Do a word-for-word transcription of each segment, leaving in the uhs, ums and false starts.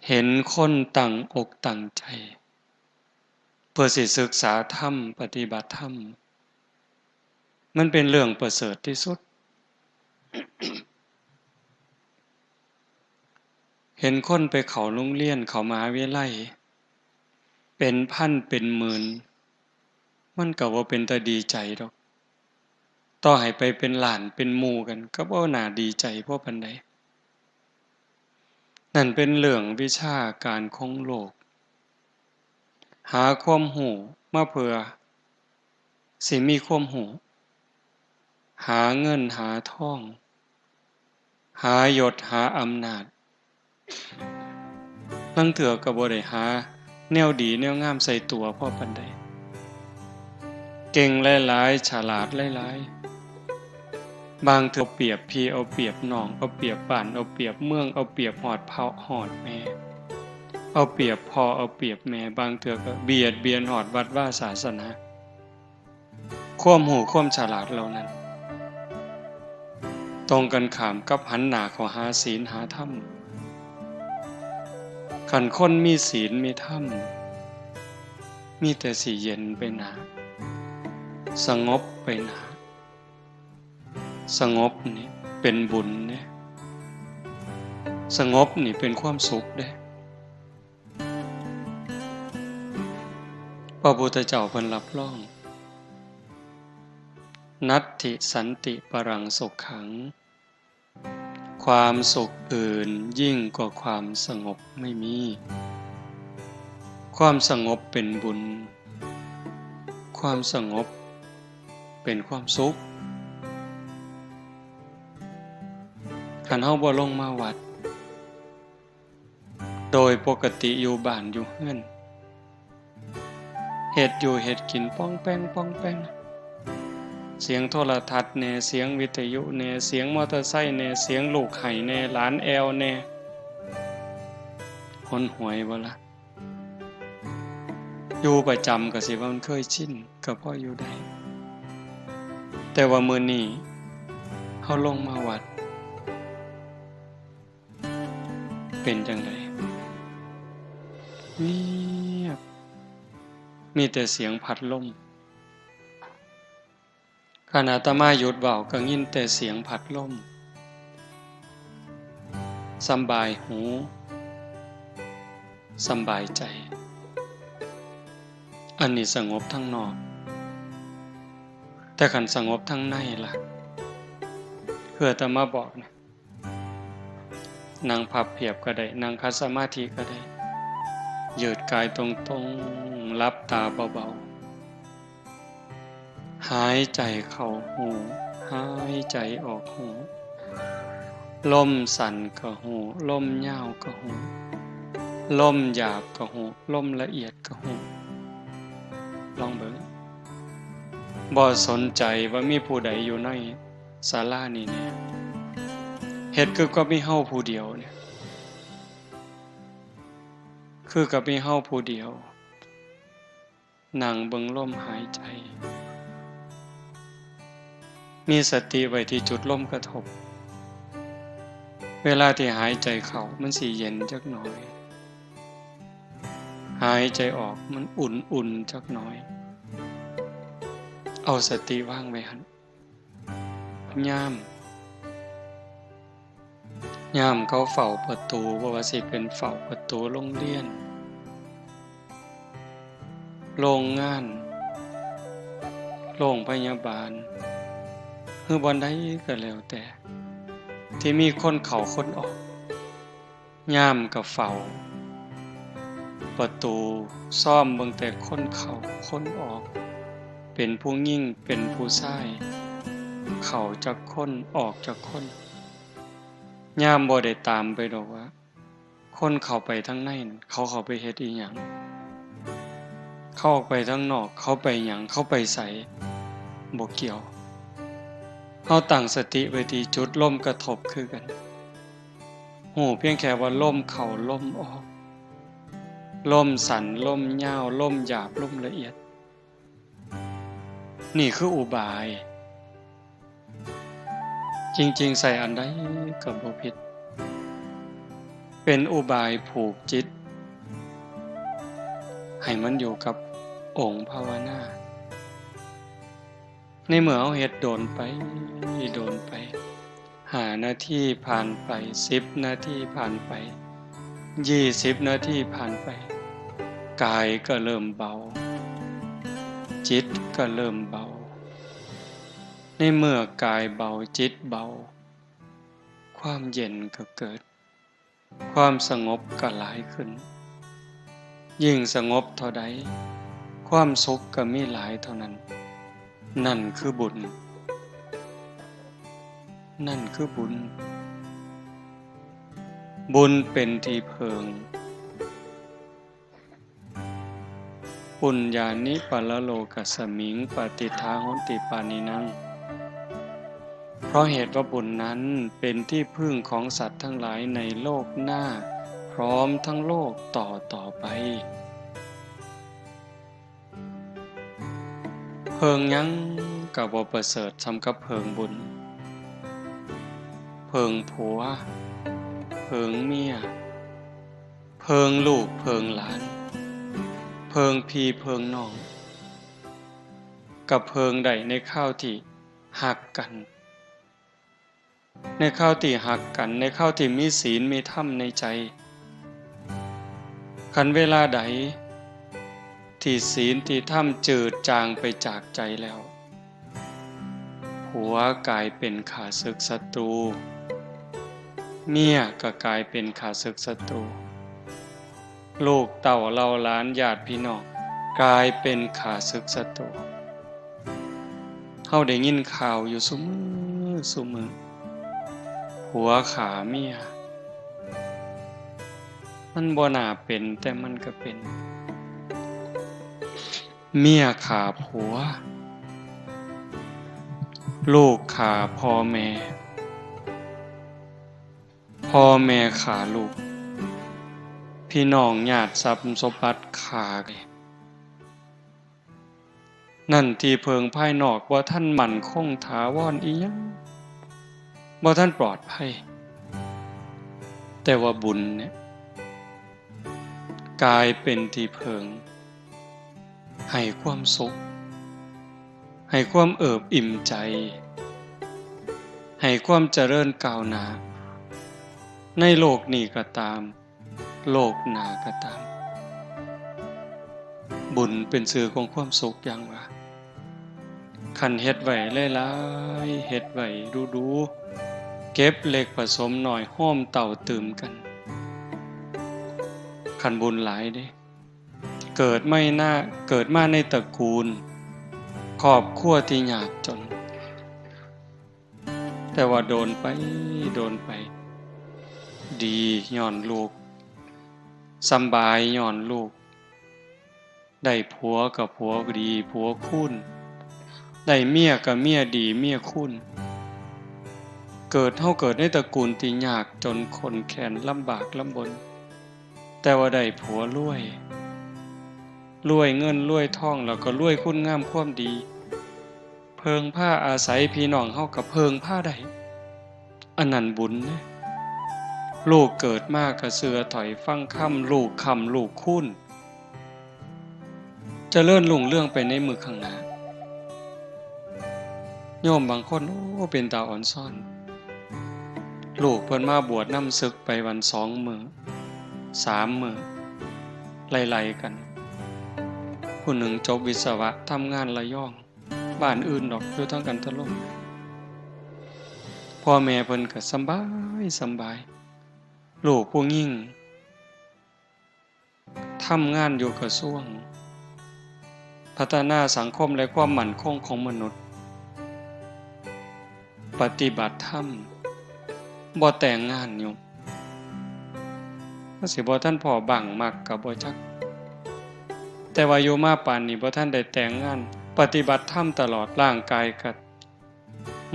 เห็นคนตั้งอกตั้งใจ เพื่อสิศึกษาธรรม ปฏิบัติธรรม มันเป็นเรื่องประเสริฐที่สุด เห็นคนไปเข้าโรงเรียน เข้ามหาวิทยาลัย เป็นพันเป็นหมื่น มันก็บ่เป็นตาดีใจดอก ต่อให้ไปเป็นล้านเป็นหมู่กัน ก็บ่น่าดีใจพอปานใด นั่นเป็นเรื่องวิชาการของโลก หาความรู้มาเพื่อสิมีความรู้ หาเงินหาทอง หายศหาอำนาจ ลางเทื่อก็บ่ได้หาแนวดีแนวงามใส่ตัวพอปานใด เก่งหลายๆ ฉลาดหลายๆ บางเทื่อเอาเปรียบพี่เอาเปรียบน้อง เอาเปรียบบ้านเอาเปรียบเมือง เอาเปรียบฮอดพ่อฮอดแม่ เอาเปรียบพ่อเอาเปรียบแม่ บางเทื่อก็เบียดเบียนฮอดวัดวาศาสนา ความรู้ความฉลาดเหล่านั้น ตรงกันข้ามกับหันหน้าเข้าหาศีลหาธรรม คันคนมีศีลมีธรรม มีแต่สิเย็นไปหน้า สงบไปหน้า สงบนี่เป็นบุญเด้ สงบนี่เป็นความสุขเด้ พระพุทธเจ้าเพิ่นรับรอง นัตถิสันติปรังสุขขัง ความสุขอื่นยิ่งกว่าความสงบไม่มี ความสงบเป็นบุญ ความสงบเป็นความสุข คันเฮาบ่ลงมาวัด โดยปกติอยู่บ้านอยู่เฮือน เฮ็ดอยู่เฮ็ดกินป้องแป้งป้องแป้ง เสียงโทรทัศน์แหน่ เสียงวิทยุแหน่ เสียงมอเตอร์ไซค์แหน่ เสียงลูกไห้แหน่ หลานแอ่วแหน่ หนหวยบ่ล่ะ อยู่ประจำก็สิว่ามันเคยชิน ก็พออยู่ได้ แต่ว่ามื้อนี้เฮาลงมาวัด เป็นจั่งใด เงียบ มีแต่เสียงพัดลม คันอาตมาหยุดเว้าก็ยินแต่เสียงพัดลม สำบายหู สำบายใจ อันนี้สงบทางนอก แต่คันสงบทางในล่ะ คืออาตมาบอกเนี่ย นั่งพับเพียบก็ได้ นั่งขัดสมาธิก็ได้ ยืดกายตรงๆ หลับตาเบาๆ หายใจเข้าฮู้ หายใจออกฮู้ ลมสั้นก็ฮู้ ลมยาวก็ฮู้ ลมหยาบก็ฮู้ ลมละเอียดก็ฮู้ ลองเบิ่ง บ่สนใจว่ามีผู้ใดอยู่ในศาลานี้แหน่ เฮ็ดคือกับมีเฮาผู้เดียวเนี่ย คือกับมีเฮาผู้เดียว นั่งเบิ่งลมหายใจ มีสติไว้ที่จุดลมกระทบ เวลาที่หายใจเข้ามันสิเย็นจักหน่อย หายใจออกมันอุ่นๆ จักหน่อย เอาสติวางไว้หั่น ยาม ยามเขาเฝ้าประตู บ่ว่าสิเป็นเฝ้าประตูโรงเรียน โรงงาน โรงพยาบาล หรือบ่อนใดก็แล้วแต่ ที่มีคนเข้าคนออก ยามก็เฝ้าประตู ซอมเบิ่งแต่คนเข้าคนออก เป็นผู้หญิงเป็นผู้ชาย เข้าจักคนออกจักคน ยามบ่ได้ตามไปดอกว่า คนเข้าไปทางในนั่น เขาเข้าไปเฮ็ดอิหยัง เขาออกไปทางนอก เขาไปหยัง เขาไปไส บ่เกี่ยว เฮาตั้งสติไว้ที่จุดลมกระทบคือกัน ฮู้เพียงแค่ว่าลมเข้าลมออก ลมสั้นลมยาว ลมหยาบลมละเอียด นี่คืออุบาย จริงๆ ใส่อันใดก็บ่ผิด เป็นอุบายผูกจิต ให้มันอยู่กับองค์ภาวนา ในเมื่อเฮาเฮ็ดโดนไป โดนไป ห้านาทีผ่านไป สิบนาทีผ่านไป ยี่สิบนาทีผ่านไป กายก็เริ่มเบา จิตก็เริ่มเบา ในเมื่อกายเบา จิตเบา ความเย็นก็เกิด ความสงบก็หลายขึ้น ยิ่งสงบเท่าใด ความสุขก็มีหลายเท่านั้น นั่นคือบุญ นั่นคือบุญ บุญเป็นที่เพิ่ง ปุญญานิปรโลกัสมิง ปฏิฏฐาโหนติปาณินัง เพราะเหตุว่าบุญนั้นเป็นที่พึ่งของสัตว์ทั้งหลายในโลกหน้า พร้อมทั้งโลกต่อต่อไป เพิ่งหยังก็บ่ประเสริฐส่ำกับเพิ่งบุญ เพิ่งผัว เพิ่งเมีย เพิ่งลูกเพิ่งหลาน เพิ่งพี่เพิ่งน้อง ก็เพิ่งได้ในคราวที่ฮักกัน ในคราวที่ฮักกัน ในคราวที่มีศีลมีธรรมในใจ คันเวลาใดที่ศีลที่ธรรมจืดจางไปจากใจแล้ว ผัวกลายเป็นข้าศึกศัตรู เมียก็กลายเป็นข้าศึกศัตรู ลูกเต้าเหล่าหลานญาติพี่น้องกลายเป็นข้าศึกศัตรู เฮาได้ยินข่าวอยู่ซุมื้อซุมื้อ ผัวฆ่าเมีย มันบ่น่าเป็น แต่มันก็เป็น เมียฆ่าผัว ลูกฆ่าพ่อแม่ พ่อแม่ฆ่าลูก พี่น้องญาติทรัพย์สมบัติฆ่ากัน นั่นที่เพิ่งภายนอกบ่ทันมั่นคงถาวรอิหยัง บ่ทันปลอดภัย แต่ว่าบุญเนี่ย กลายเป็นที่เพิ่ง ให้ความสุข ให้ความเอิบอิ่มใจ ให้ความเจริญก้าวหน้า ในโลกนี้ก็ตาม โลกหน้าก็ตาม บุญเป็นชื่อของความสุขอย่างว่า คันเฮ็ดไว้หลายๆ เฮ็ดไว้ดูๆ เก็บเล็กผสมน้อย โฮมเต้าตื่มกัน คันบุญหลายเด้ เกิดไม่น่า เกิดมาในตระกูล ครอบครัวที่ยากจน แต่ว่าโดนไป โดนไป ดีย้อนลูก สำบายย้อนลูก ได้ผัวก็ผัวดี ผัวคูณ ได้เมียก็เมียดี เมียคูณ เกิด เฮาเกิดในตระกูลที่ยากจนข้นแค้นลำบากลำบน แต่ว่าได้ผัวรวย รวยเงินรวยทอง แล้วก็รวยคุณงามความดี เพิ่งพาอาศัยพี่น้องเฮาก็เพิ่งพาได้ อันนั้นบุญเด้ ลูกเกิดมาก็เชื่อถ้อยฟังคำ ลูกค้ำลูกคูณ เจริญรุ่งเรืองไปในมื้อข้างหน้า โยมบางคน โอ้ เป็นตาอ่อนซ้อน ลูกเพิ่นมาบวชนำสึกไปวันสองมื้อ สามมื้อ ไล่ๆ กัน ผู้หนึ่งจบวิศวะ ทำงานระยอง บ้านอื่นดอก อยู่ทางกันทะล่ม พ่อแม่เพิ่นก็สำบายสำบาย ลูกผู้หญิง ทำงานอยู่กระทรวง พัฒนาสังคมและความมั่นคงของมนุษย์ ปฏิบัติธรรม บ่แต่งงานอยู่ ก็สิบ่ทันพ้อบั้งมักก็บ่จัก แต่ว่าอยู่มาปานนี้บ่ทันได้แต่งงาน ปฏิบัติธรรมตลอด ร่างกายก็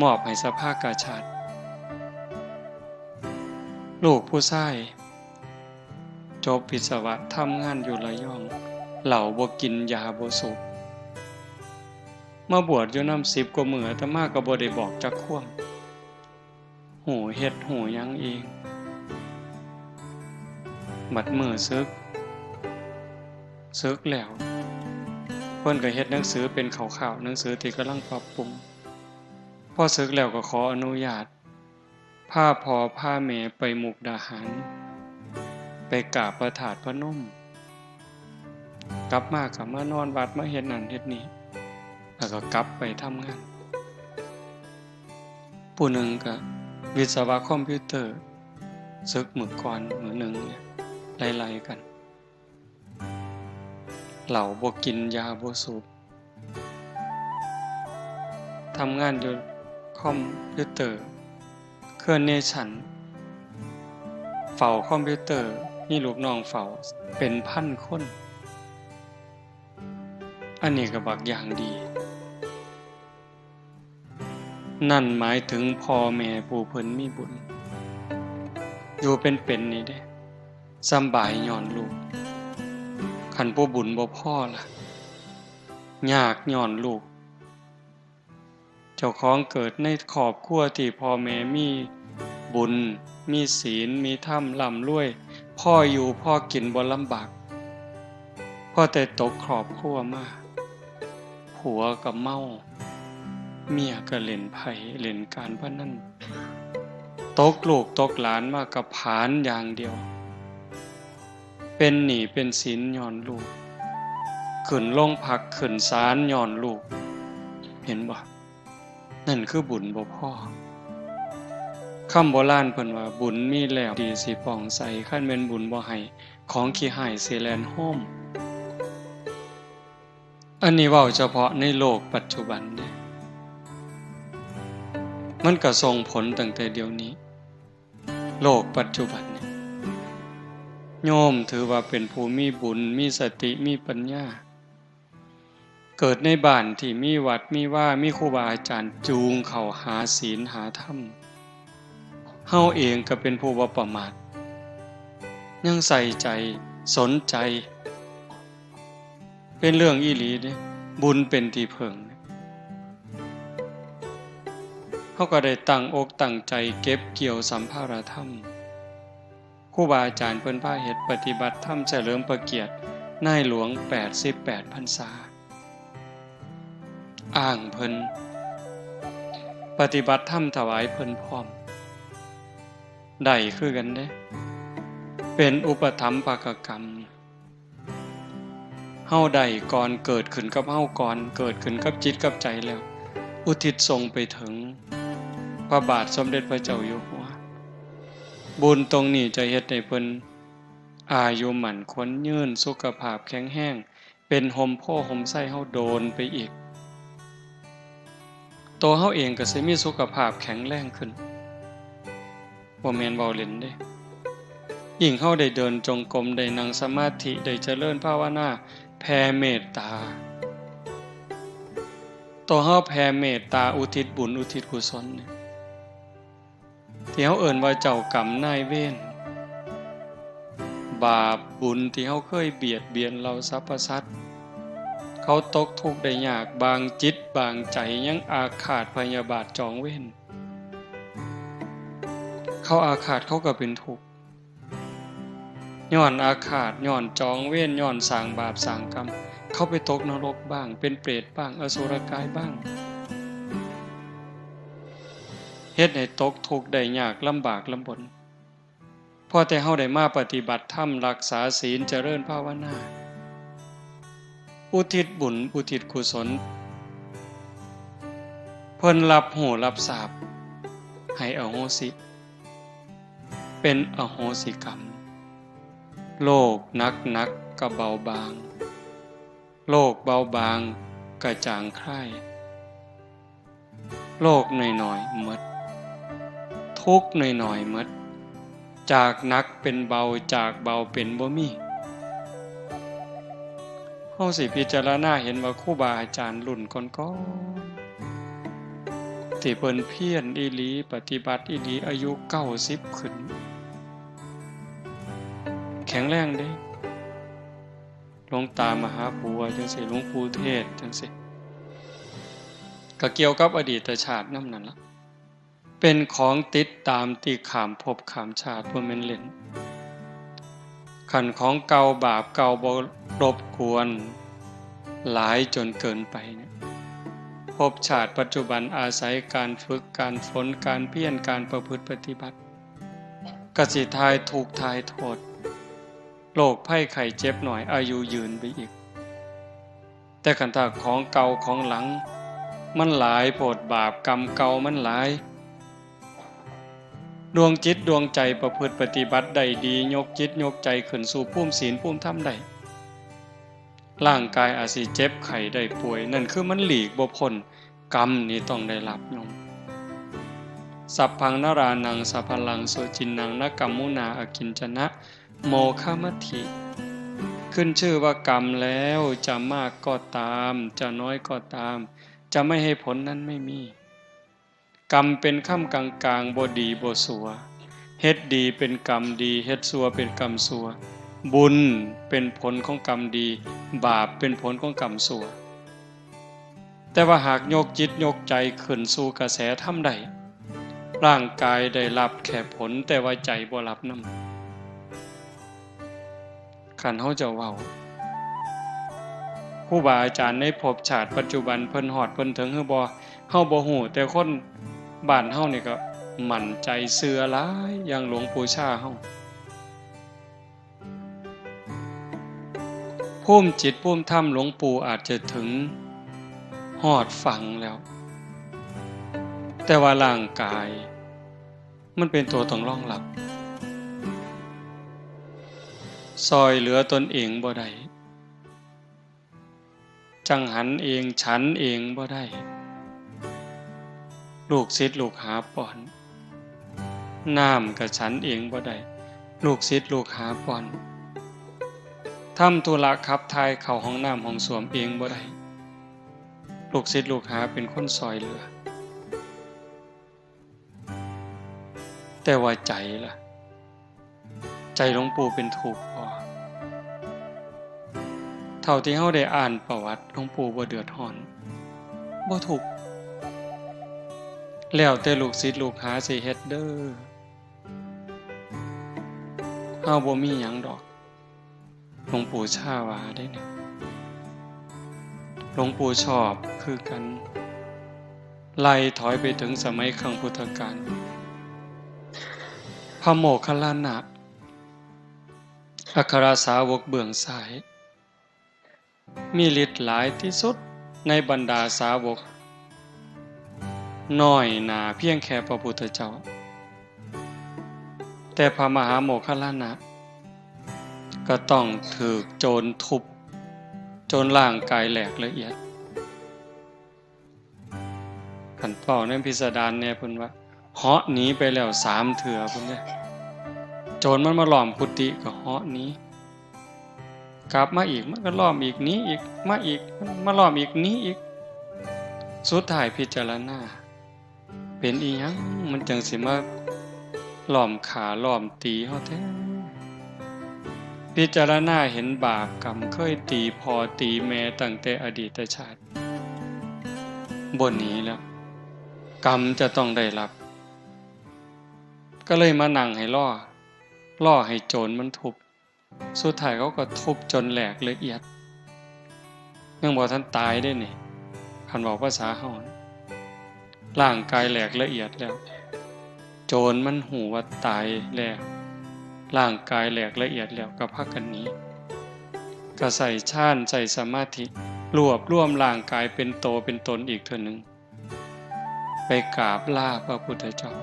มอบให้สภากาชาด ลูกผู้ชาย จบวิศวะ ทำงานอยู่ระยอง เหล้าบ่กิน ยาบ่สูบ มาบวชอยู่นำสิบกว่ามื้อ อาตมาก็บ่ได้บอกจักความ ฮู้เฮ็ดฮู้หยังเอง บัดมื้อสึก สึกแล้ว เพิ่นก็เฮ็ดหนังสือเป็นคร่าวๆ หนังสือที่กำลังปรับปรุง พอสึกแล้วก็ขออนุญาต พาพ่อพาแม่ไปมุกดาหาร ไปกราบพระธาตุพนม กลับมาก็มานอนวัด มาเฮ็ดนั่นเฮ็ดนี่ แล้วก็กลับไปทำงาน ผู้หนึ่งก็วิศวะคอมพิวเตอร์ สึกมื้อก่อนมื้อหนึ่งเนี่ย ไล่ๆ กัน เหล้าบ่กิน ยาบ่สูบ ทำงานอยู่คอมพิวเตอร์ เครือเนชั่น เฝ้าคอมพิวเตอร์ มีลูกน้องเฝ้าเป็นพันคน อันนี้ก็บักอย่างดี นั่นหมายถึงพ่อแม่ผู้เพิ่นมีบุญ อยู่เป็นๆ นี่เด้ สำบายย้อนลูก คันผู้บุญบ่พอล่ะ ยากย้อนลูก เจ้าของเกิดในครอบครัวที่พ่อแม่มีบุญ มีศีล มีธรรม ร่ำรวย พออยู่พอกิน บ่ลำบาก พอแต่ตกครอบครัวมา ผัวก็เมา เมียก็เล่นไพ่เล่นการพนัน ตกลูกตกหลานมาก็ผลาญอย่างเดียว เป็นหนี้เป็นสินย้อนลูก ขึ้นโรงพักขึ้นศาลย้อนลูก เห็นบ่ นั่นคือบุญบ่พอ คำโบราณเพิ่นว่า บุญมีแล้วดีสิปองใส คันแม่นบุญบ่ให้ ของขี้ฮ้ายสิแล่นโฮม อันนี้เว้าเฉพาะในโลกปัจจุบันเด้ มันก็ส่งผลตั้งแต่เดี๋ยวนี้ โลกปัจจุบันเนี่ย โยมถือว่าเป็นผู้มีบุญ มีสติ มีปัญญา เกิดในบ้านที่มีวัดมีวา มีครูบาอาจารย์จูงเข้าหาศีลหาธรรม เฮาเองก็เป็นผู้บ่ประมาท ยังใส่ใจ สนใจ เป็นเรื่องอีหลีเด้ บุญเป็นที่เพิ่ง เฮาก็ได้ตั้งอกตั้งใจเก็บเกี่ยวสัมภาระธรรม ครูบาอาจารย์เพิ่นพาเฮ็ดปฏิบัติธรรมเฉลิมพระเกียรตินายหลวงแปดสิบแปดพรรษา อ้างเพิ่น ปฏิบัติธรรมถวายเพิ่นพร้อม ได้คือกันเด้ เป็นอุปถัมภกกรรม เฮาได้ก่อน เกิดขึ้นกับเฮาก่อน เกิดขึ้นกับจิตกับใจแล้ว อุทิศส่งไปถึงพระบาทสมเด็จพระเจ้าอยู่หัว บุญตรงนี้จะเฮ็ดให้เพิ่นอายุมั่นขวัญยืน สุขภาพแข็งแรง เป็นฮ่มโพธิ์ฮ่มไทรเฮาโดนไปอีก ตัวเฮาเองก็สิมีสุขภาพแข็งแรงขึ้น บ่แม่นเว้าเล่นเด้ ยิ่งเฮาได้เดินจงกรม ได้นั่งสมาธิ ได้เจริญภาวนา แผ่เมตตา ตัวเฮาแผ่เมตตา อุทิศบุญ อุทิศกุศลเนี่ย ที่เฮาเอิ้นว่าเจ้ากรรมนายเวร บาปบุญที่เฮาเคยเบียดเบียนเหล่าสรรพสัตว์ เขาตกทุกข์ได้ยาก บางจิตบางใจยังอาฆาตพยาบาทจองเวร เขาอาฆาตเขาก็เป็นทุกข์ ย้อนอาฆาต ย้อนจองเวร ย้อนสร้างบาปสร้างกรรม เขาไปตกนรกบ้าง เป็นเปรตบ้าง อสุรกายบ้าง เฮ็ดให้ตกทุกข์ได้ยาก ลำบากลำบน พอแต่เฮาได้มาปฏิบัติธรรม รักษาศีล เจริญภาวนา อุทิศบุญ อุทิศกุศล เพิ่นรับรู้รับทราบ ให้อโหสิ เป็นอโหสิกรรม โรคหนักๆ ก็เบาบาง โรคเบาบางก็จางคลาย โรคน้อยๆ หมด ทุกข์น้อยๆ หมด จากหนักเป็นเบา จากเบาเป็นบ่มี เฮาสิพิจารณาเห็นว่าครูบาอาจารย์รุ่นก่อนๆ ที่เพิ่นเพียรอีหลี ปฏิบัติอีหลี อายุเก้าสิบขึ้น แข็งแรงเด้ หลวงตามหาบัวจั่งซี้ หลวงปู่เทศน์จั่งซี้ ก็เกี่ยวกับอดีตชาตินำนั่นล่ะ เป็นของติดตามที่ข้ามภพข้ามชาติ บ่แม่นเล่น คันของเก่าบาปเก่าบ่รบกวนหลายจนเกินไปเนี่ย ภพชาติปัจจุบันอาศัยการฝึก การฝน การเพียร การประพฤติปฏิบัติ ก็สิถ่ายทุกข์ถ่ายโทษ โรคภัยไข้เจ็บน้อย อายุยืนไปอีก แต่คันถ้าของเก่าของหลัง มันหลายโพด บาปกรรมเก่ามันหลาย ดวงจิตดวงใจประพฤติปฏิบัติได้ดี ยกจิตยกใจขึ้นสู่ภูมิศีลภูมิธรรมได้ ร่างกายอาจสิเจ็บไข้ได้ป่วย นั่นคือมันหลีกบ่พ้น กรรมนี่ต้องได้รับโยม สัพพังนรานัง สะพะลัง สุจินนัง นะกัมมุนา อกิญจนะ โมฆะมัตถิ ขึ้นชื่อว่ากรรมแล้ว จะมากก็ตาม จะน้อยก็ตาม จะไม่ให้ผลนั้นไม่มี กรรมเป็นค่ำกลางๆ บ่ดีบ่สัว เฮ็ดดีเป็นกรรมดี เฮ็ดสัวเป็นกรรมสัว บุญเป็นผลของกรรมดี บาปเป็นผลของกรรมสัว แต่ว่าหากยกจิตยกใจขึ้นสู่กระแสธรรมได้ ร่างกายได้รับแค่ผล แต่ว่าใจบ่รับนำ คันเฮาจะเว้า ครูบาอาจารย์ในภพชาติปัจจุบันเพิ่นฮอดเพิ่นถึงหรือบ่ เฮาบ่ฮู้ แต่คนบ้านเฮานี่ก็มั่นใจเชื่อหลาย อย่างหลวงปู่ชาเฮา ภูมิจิตภูมิธรรมหลวงปู่อาจจะถึงฮอดฝั่งแล้ว แต่ว่าร่างกาย มันเป็นตัวต้องรองรับ ซ่อยเหลือตนเองบ่ได้ จังหันเอง ฉันเองบ่ได้ ลูกศิษย์ลูกหาป้อน น้ำก็ฉันเองบ่ได้ ลูกศิษย์ลูกหาป้อน ทำธุระขับถ่ายเข้าห้องน้ำห้องส้วมเองบ่ได้ ลูกศิษย์ลูกหาเป็นคนซ่อยเหลือ แต่ว่าใจล่ะ ใจหลวงปู่เป็นทุกข์บ่ เท่าที่เฮาได้อ่านประวัติ หลวงปู่บ่เดือดร้อน บ่ทุกข์ แล้วแต่ลูกศิษย์ลูกหาสิเฮ็ดเด้อ เฮาบ่มีหยังดอก หลวงปู่ชาว่าเด้เนี่ย หลวงปู่ชอบคือกัน ไล่ถอยไปถึงสมัยครั้งพุทธกาล พระโมคคัลลานะ อัครสาวกเบื้องซ้าย มีฤทธิ์หลายที่สุดในบรรดาสาวก น้อยหน้าเพียงแค่พระพุทธเจ้า แต่พระมหาโมคคัลลานะ ก็ต้องถูกโจรทุบ จนร่างกายแหลกละเอียด คันเว้าในพิสดารแน่เพิ่นว่า เหาะหนีไปแล้วสามเทื่อพุ้นเด้ โจรมันมาล้อมกุฏิก็เหาะหนี กลับมาอีกมันก็ล้อมอีก หนีอีก มาอีก มาล้อมอีก หนีอีก สุดท้ายพิจารณา เป็นอีหยังมันจังสิมาล้อมฆ่าล้อมตีเฮาแท้ พิจารณาเห็นบาปกรรมเคยตีพ่อตีแม่ตั้งแต่อดีตชาติ บ่หนีแล้ว กรรมจะต้องได้รับ ก็เลยมานั่งให้รอ รอให้โจรมันทุบ สุดท้ายเขาก็ทุบจนแหลกละเอียด ยังบ่ทันตายเด้นี่ คันเว้าภาษาเฮา ร่างกายแหลกละเอียดแล้ว โจรมันฮู้ว่าตายแล้ว ร่างกายแหลกละเอียดแล้วก็พากันหนี ก็ใช้ฌาน ใช้สมาธิ รวบรวมร่างกายเป็นโตเป็นตนอีกเทื่อหนึ่ง ไปกราบลาพระพุทธเจ้า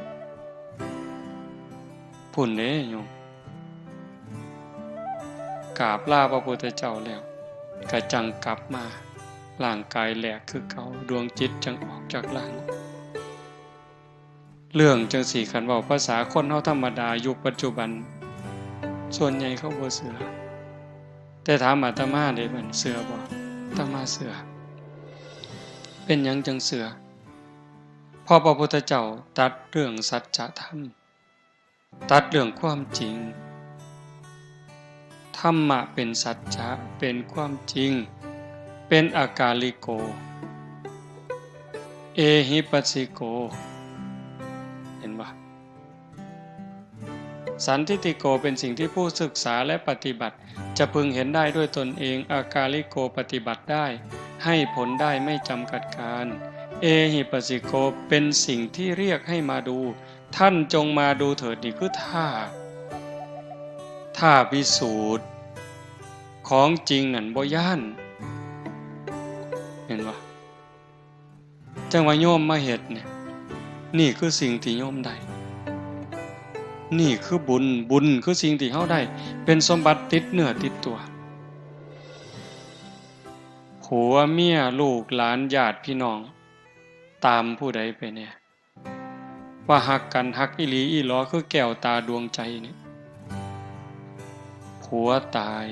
พุ้นเด้โยม กราบลาพระพุทธเจ้าแล้ว ก็จั่งกลับมา ร่างกายแหลกคือเก่า ดวงจิตจั่งออกจากร่าง เรื่องจั่งซี้คันเว้าภาษาคนเฮาธรรมดายุคปัจจุบัน ส่วนใหญ่เขาบ่เชื่อ แต่ถามอาตมาเด้ มันเชื่อบ่ อาตมาเชื่อ เป็นหยังจั่งเชื่อ เพราะพระพุทธเจ้าตรัสเรื่องสัจธรรม ตรัสเรื่องความจริง ธรรมะเป็นสัจจะ เป็นความจริง เป็นอากาลิโก เอหิปัสสิโก เห็นบ่ สันทิฏฐิโก เป็นสิ่งที่ผู้ศึกษาและปฏิบัติ จะพึงเห็นได้ด้วยตนเอง อากาลิโก ปฏิบัติได้ ให้ผลได้ไม่จำกัดกาล เอหิปัสสิโก เป็นสิ่งที่เรียกให้มาดู ท่านจงมาดูเถิด นี่คือท่า ท่าพิสูจน์ ของจริงนั่นบ่ย้าน เห็นบ่ จั่งว่าโยมมาเฮ็ดเนี่ย นี่คือสิ่งที่โยมได้ นี่คือบุญ บุญคือสิ่งที่เฮาได้ เป็นสมบัติติดเนื้อติดตัว ผัวเมียลูกหลานญาติพี่น้อง ตามผู้ใดไปแน่ ว่าฮักกัน ฮักอีหลีอีหลอ คือแก้วตาดวงใจเนี่ย ผัวตาย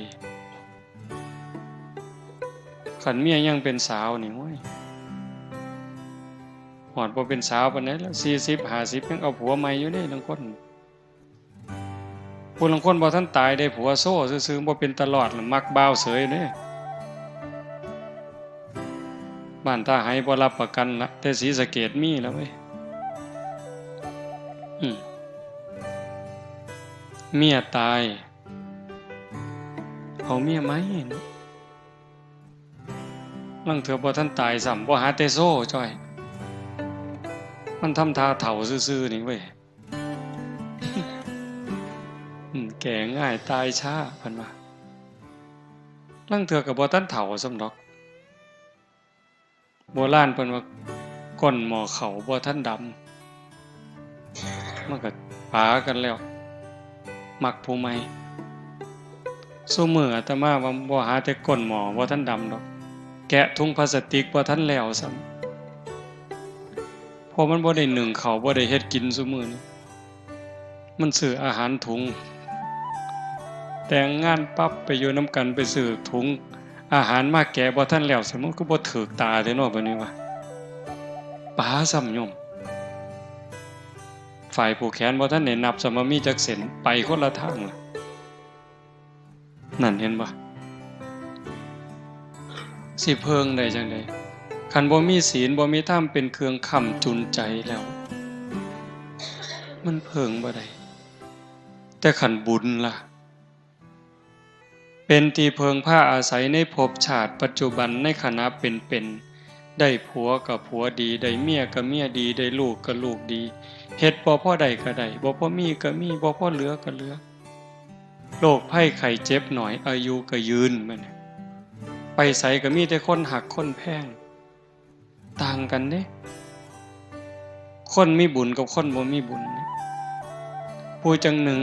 คันเมียยังเป็นสาวนี่ โอ้ย ฮอดบ่เป็นสาวปานใดแล้ว สี่สิบ ห้าสิบ ยังเอาผัวใหม่อยู่เด้ ลางคน ผู้ลางคนบ่ทันตายได้ผัวโซ่ซื่อๆ บ่เป็นตาลอดล่ะ มักบ่าวเสยเด้ บ้านท่าไหบ่รับประกันละ แต่ศรีสะเกษมีแล้วเว้ย อืม เมียตาย เอาเมียใหม่เนาะ ลางเทื่อบ่ทันตายซ้ำ บ่หาแต่โซ่จ้อย มันทำท่าเฒ่าซื่อๆ นี่เว้ย อืม แก่ง่ายตายช้า เพิ่นว่า ลางเทื่อก็บ่ทันเฒ่าซ้ำดอก โบราณเพิ่นว่า ก้นหม้อข้าวบ่ทันดำ มันก็ปากันแล้ว มักผู้ใหม่ ซุมื้ออาตมาว่าบ่หาแต่ก้นหม้อบ่ทันดำดอก แกะถุงพลาสติกบ่ทันแล้วซ้ำ เพราะมันบ่ได้นึ่งข้าว บ่ได้เฮ็ดกินซุมื้อนี้ มันซื้ออาหารถุง แต่งงานปั๊บไปอยู่นำกัน ไปซื้อถุงอาหารมาแกะบ่ทันแล้ว สมมุติคือบ่ถืกตาแท้เนาะ บัดนี้ว่า ป๋าซ้ำโยม ฝ่ายผูกแขนบ่ทันได้นับซ้ำว่ามีจักเส้น ไปคนละทางละ นั่นเห็นบ่ สิเพิ่งได้จั่งใด คันบ่มีศีล บ่มีธรรมเป็นเครื่องค้ำจุนใจแล้ว มันเพิ่งบ่ได้ แต่คันบุญล่ะ เป็นที่เพิ่งพาอาศัยในภพชาติปัจจุบัน ในขณะเป็นๆ ได้ผัวก็ผัวดี ได้เมียก็เมียดี ได้ลูกก็ลูกดี เฮ็ดบ่พอได้ก็ได้ บ่พอมีก็มี บ่พอเหลือก็เหลือ โรคภัยไข้เจ็บน้อย อายุก็ยืน บัดนี้ ไปไสก็มีแต่คนฮักคนแพง ต่างกันเด้ คนมีบุญกับคนบ่มีบุญเนี่ย ผู้จั่งหนึ่ง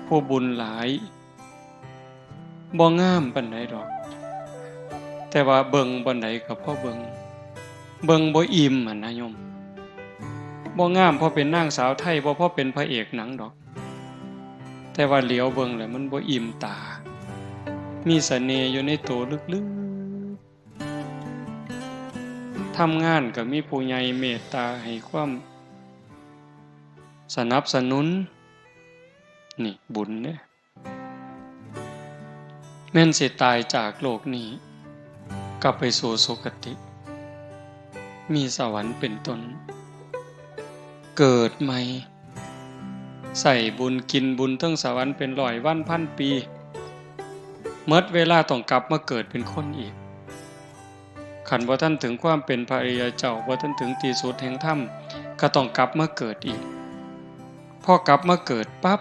ผู้บุญหลาย บ่งามปานใดดอก แต่ว่าเบิ่งบ่อนใดก็พอเบิ่ง เบิ่งบ่อิ่มหั่นนะโยม บ่งามพอเป็นนางสาวไทย บ่พอเป็นพระเอกหนังดอก แต่ว่าเหลียวเบิ่งแล้วมันบ่อิ่มตา มีเสน่ห์อยู่ในตัวลึกๆ ทำงานก็มีผู้ใหญ่เมตตาให้ความสนับสนุน นี่บุญเด้ แม่นสิตายจากโลกนี้ กลับไปสู่สุคติ มีสวรรค์เป็นต้น เกิดใหม่ ใส่บุญกินบุญเทิงสวรรค์เป็นร้อยวันพันปี หมดเวลาต้องกลับมาเกิดเป็นคนอีก คันบ่ทันถึงความเป็นพระอริยเจ้า บ่ทันถึงที่สุดแห่งธรรม ก็ต้องกลับมาเกิดอีก พอกลับมาเกิดปั๊บ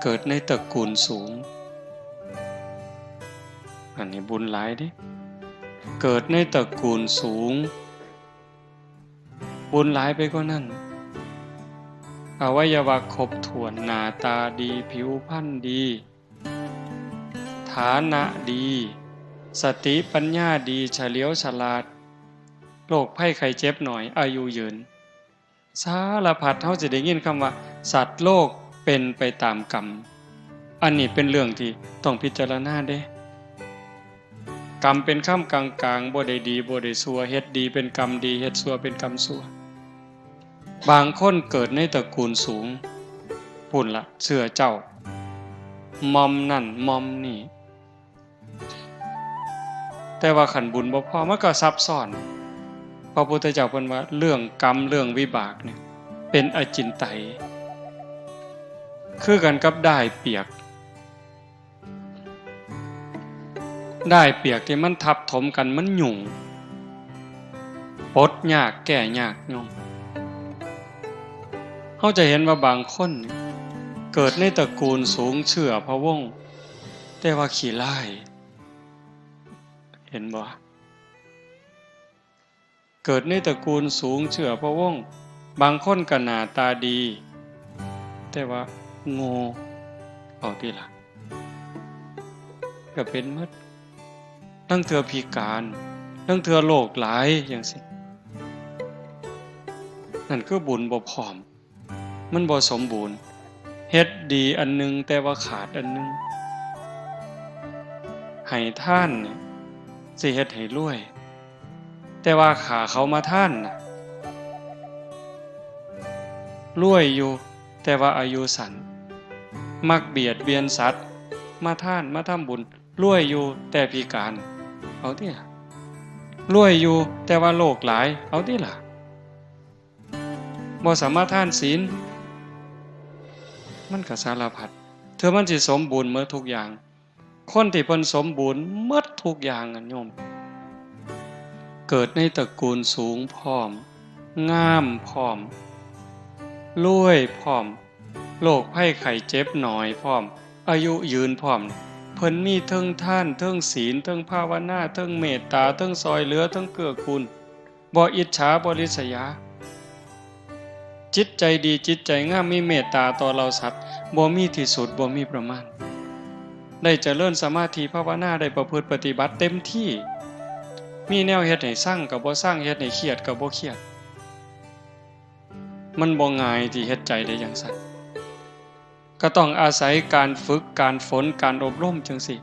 เกิดในตระกูลสูง อันนี้บุญหลายเด้ เกิดในตระกูลสูง บุญหลายไปกว่านั้น อวัยวะครบถ้วน หน้าตาดี ผิวพรรณดี ฐานะดี สติปัญญาดี เฉลียวฉลาด โรคภัยไข้เจ็บน้อย อายุยืน สารพัด เฮาสิได้ยินคำว่า สัตว์โลกเป็นไปตามกรรม อันนี้เป็นเรื่องที่ต้องพิจารณาเด้ กรรมเป็นคำกลางๆ บ่ได้ดีบ่ได้ชั่ว เฮ็ดดีเป็นกรรมดี เฮ็ดชั่วเป็นกรรมชั่ว บางคนเกิดในตระกูลสูง พู้นละ เชื้อเจ้า หม่อมนั่นหม่อมนี่ แต่ว่าคันบุญบ่พอ มันก็ซับซ้อน พระพุทธเจ้าเพิ่นว่าเรื่องกรรมเรื่องวิบากเนี่ย เป็นอจินไตย คือกันกับด้ายเปียก ด้ายเปียกที่มันทับถมกันมันหยุ่ง ปลดยากแก้ยากโยม เฮาจะเห็นว่าบางคนเนี่ยเกิดในตระกูลสูงเชื้อพระวงศ์ แต่ว่าขี้ร้าย เห็นบ่ เกิดในตระกูลสูงเชื้อพระวงศ์ บางคนก็หน้าตาดี แต่ว่าโง่ เอาติล่ะ ก็เป็นหมด ลางเทื่อพิการ ลางเทื่อโรคหลายจั่งซี้ นั่นคือบุญบ่พร้อม มันบ่สมบูรณ์ เฮ็ดดีอันหนึ่งแต่ว่าขาดอันหนึ่ง ให้ทานนี่สิเฮ็ดให้รวย แต่ว่าฆ่าเขามาทานน่ะ รวยอยู่ แต่ว่าอายุสั้น มักเบียดเบียนสัตว์ มาทาน มาทำบุญ รวยอยู่ แต่พิการ เอาติล่ะ รวยอยู่ แต่ว่าโรคหลาย เอาติล่ะ บ่สมาทานศีล มันก็สารพัด เทื่อมันสิสมบูรณ์หมดทุกอย่าง คนที่เพิ่นสมบูรณ์หมดทุกอย่างอะโยม เกิดในตระกูลสูงพร้อม งามพร้อม รวยพร้อม โรคภัยไข้เจ็บน้อยพร้อม อายุยืนพร้อม เพิ่นมีเทิงทาน เทิงศีล เทิงภาวนา เทิงเมตตา เทิงซ่อยเหลือ เทิงเกื้อกูล บ่อิจฉา บ่ริษยา จิตใจดี จิตใจงาม มีเมตตาต่อเหล่าสัตว์ บ่มีที่สุด บ่มีประมาณ ได้เจริญสมาธิภาวนา ได้ประพฤติปฏิบัติเต็มที่ มีแนวเฮ็ดให้ซังก็บ่ซัง เฮ็ดให้เครียดก็บ่เครียด มันบ่ง่ายที่เฮ็ดใจได้จั่งซั้น ก็ต้องอาศัยการฝึก การฝน การอบรมจั่งซี้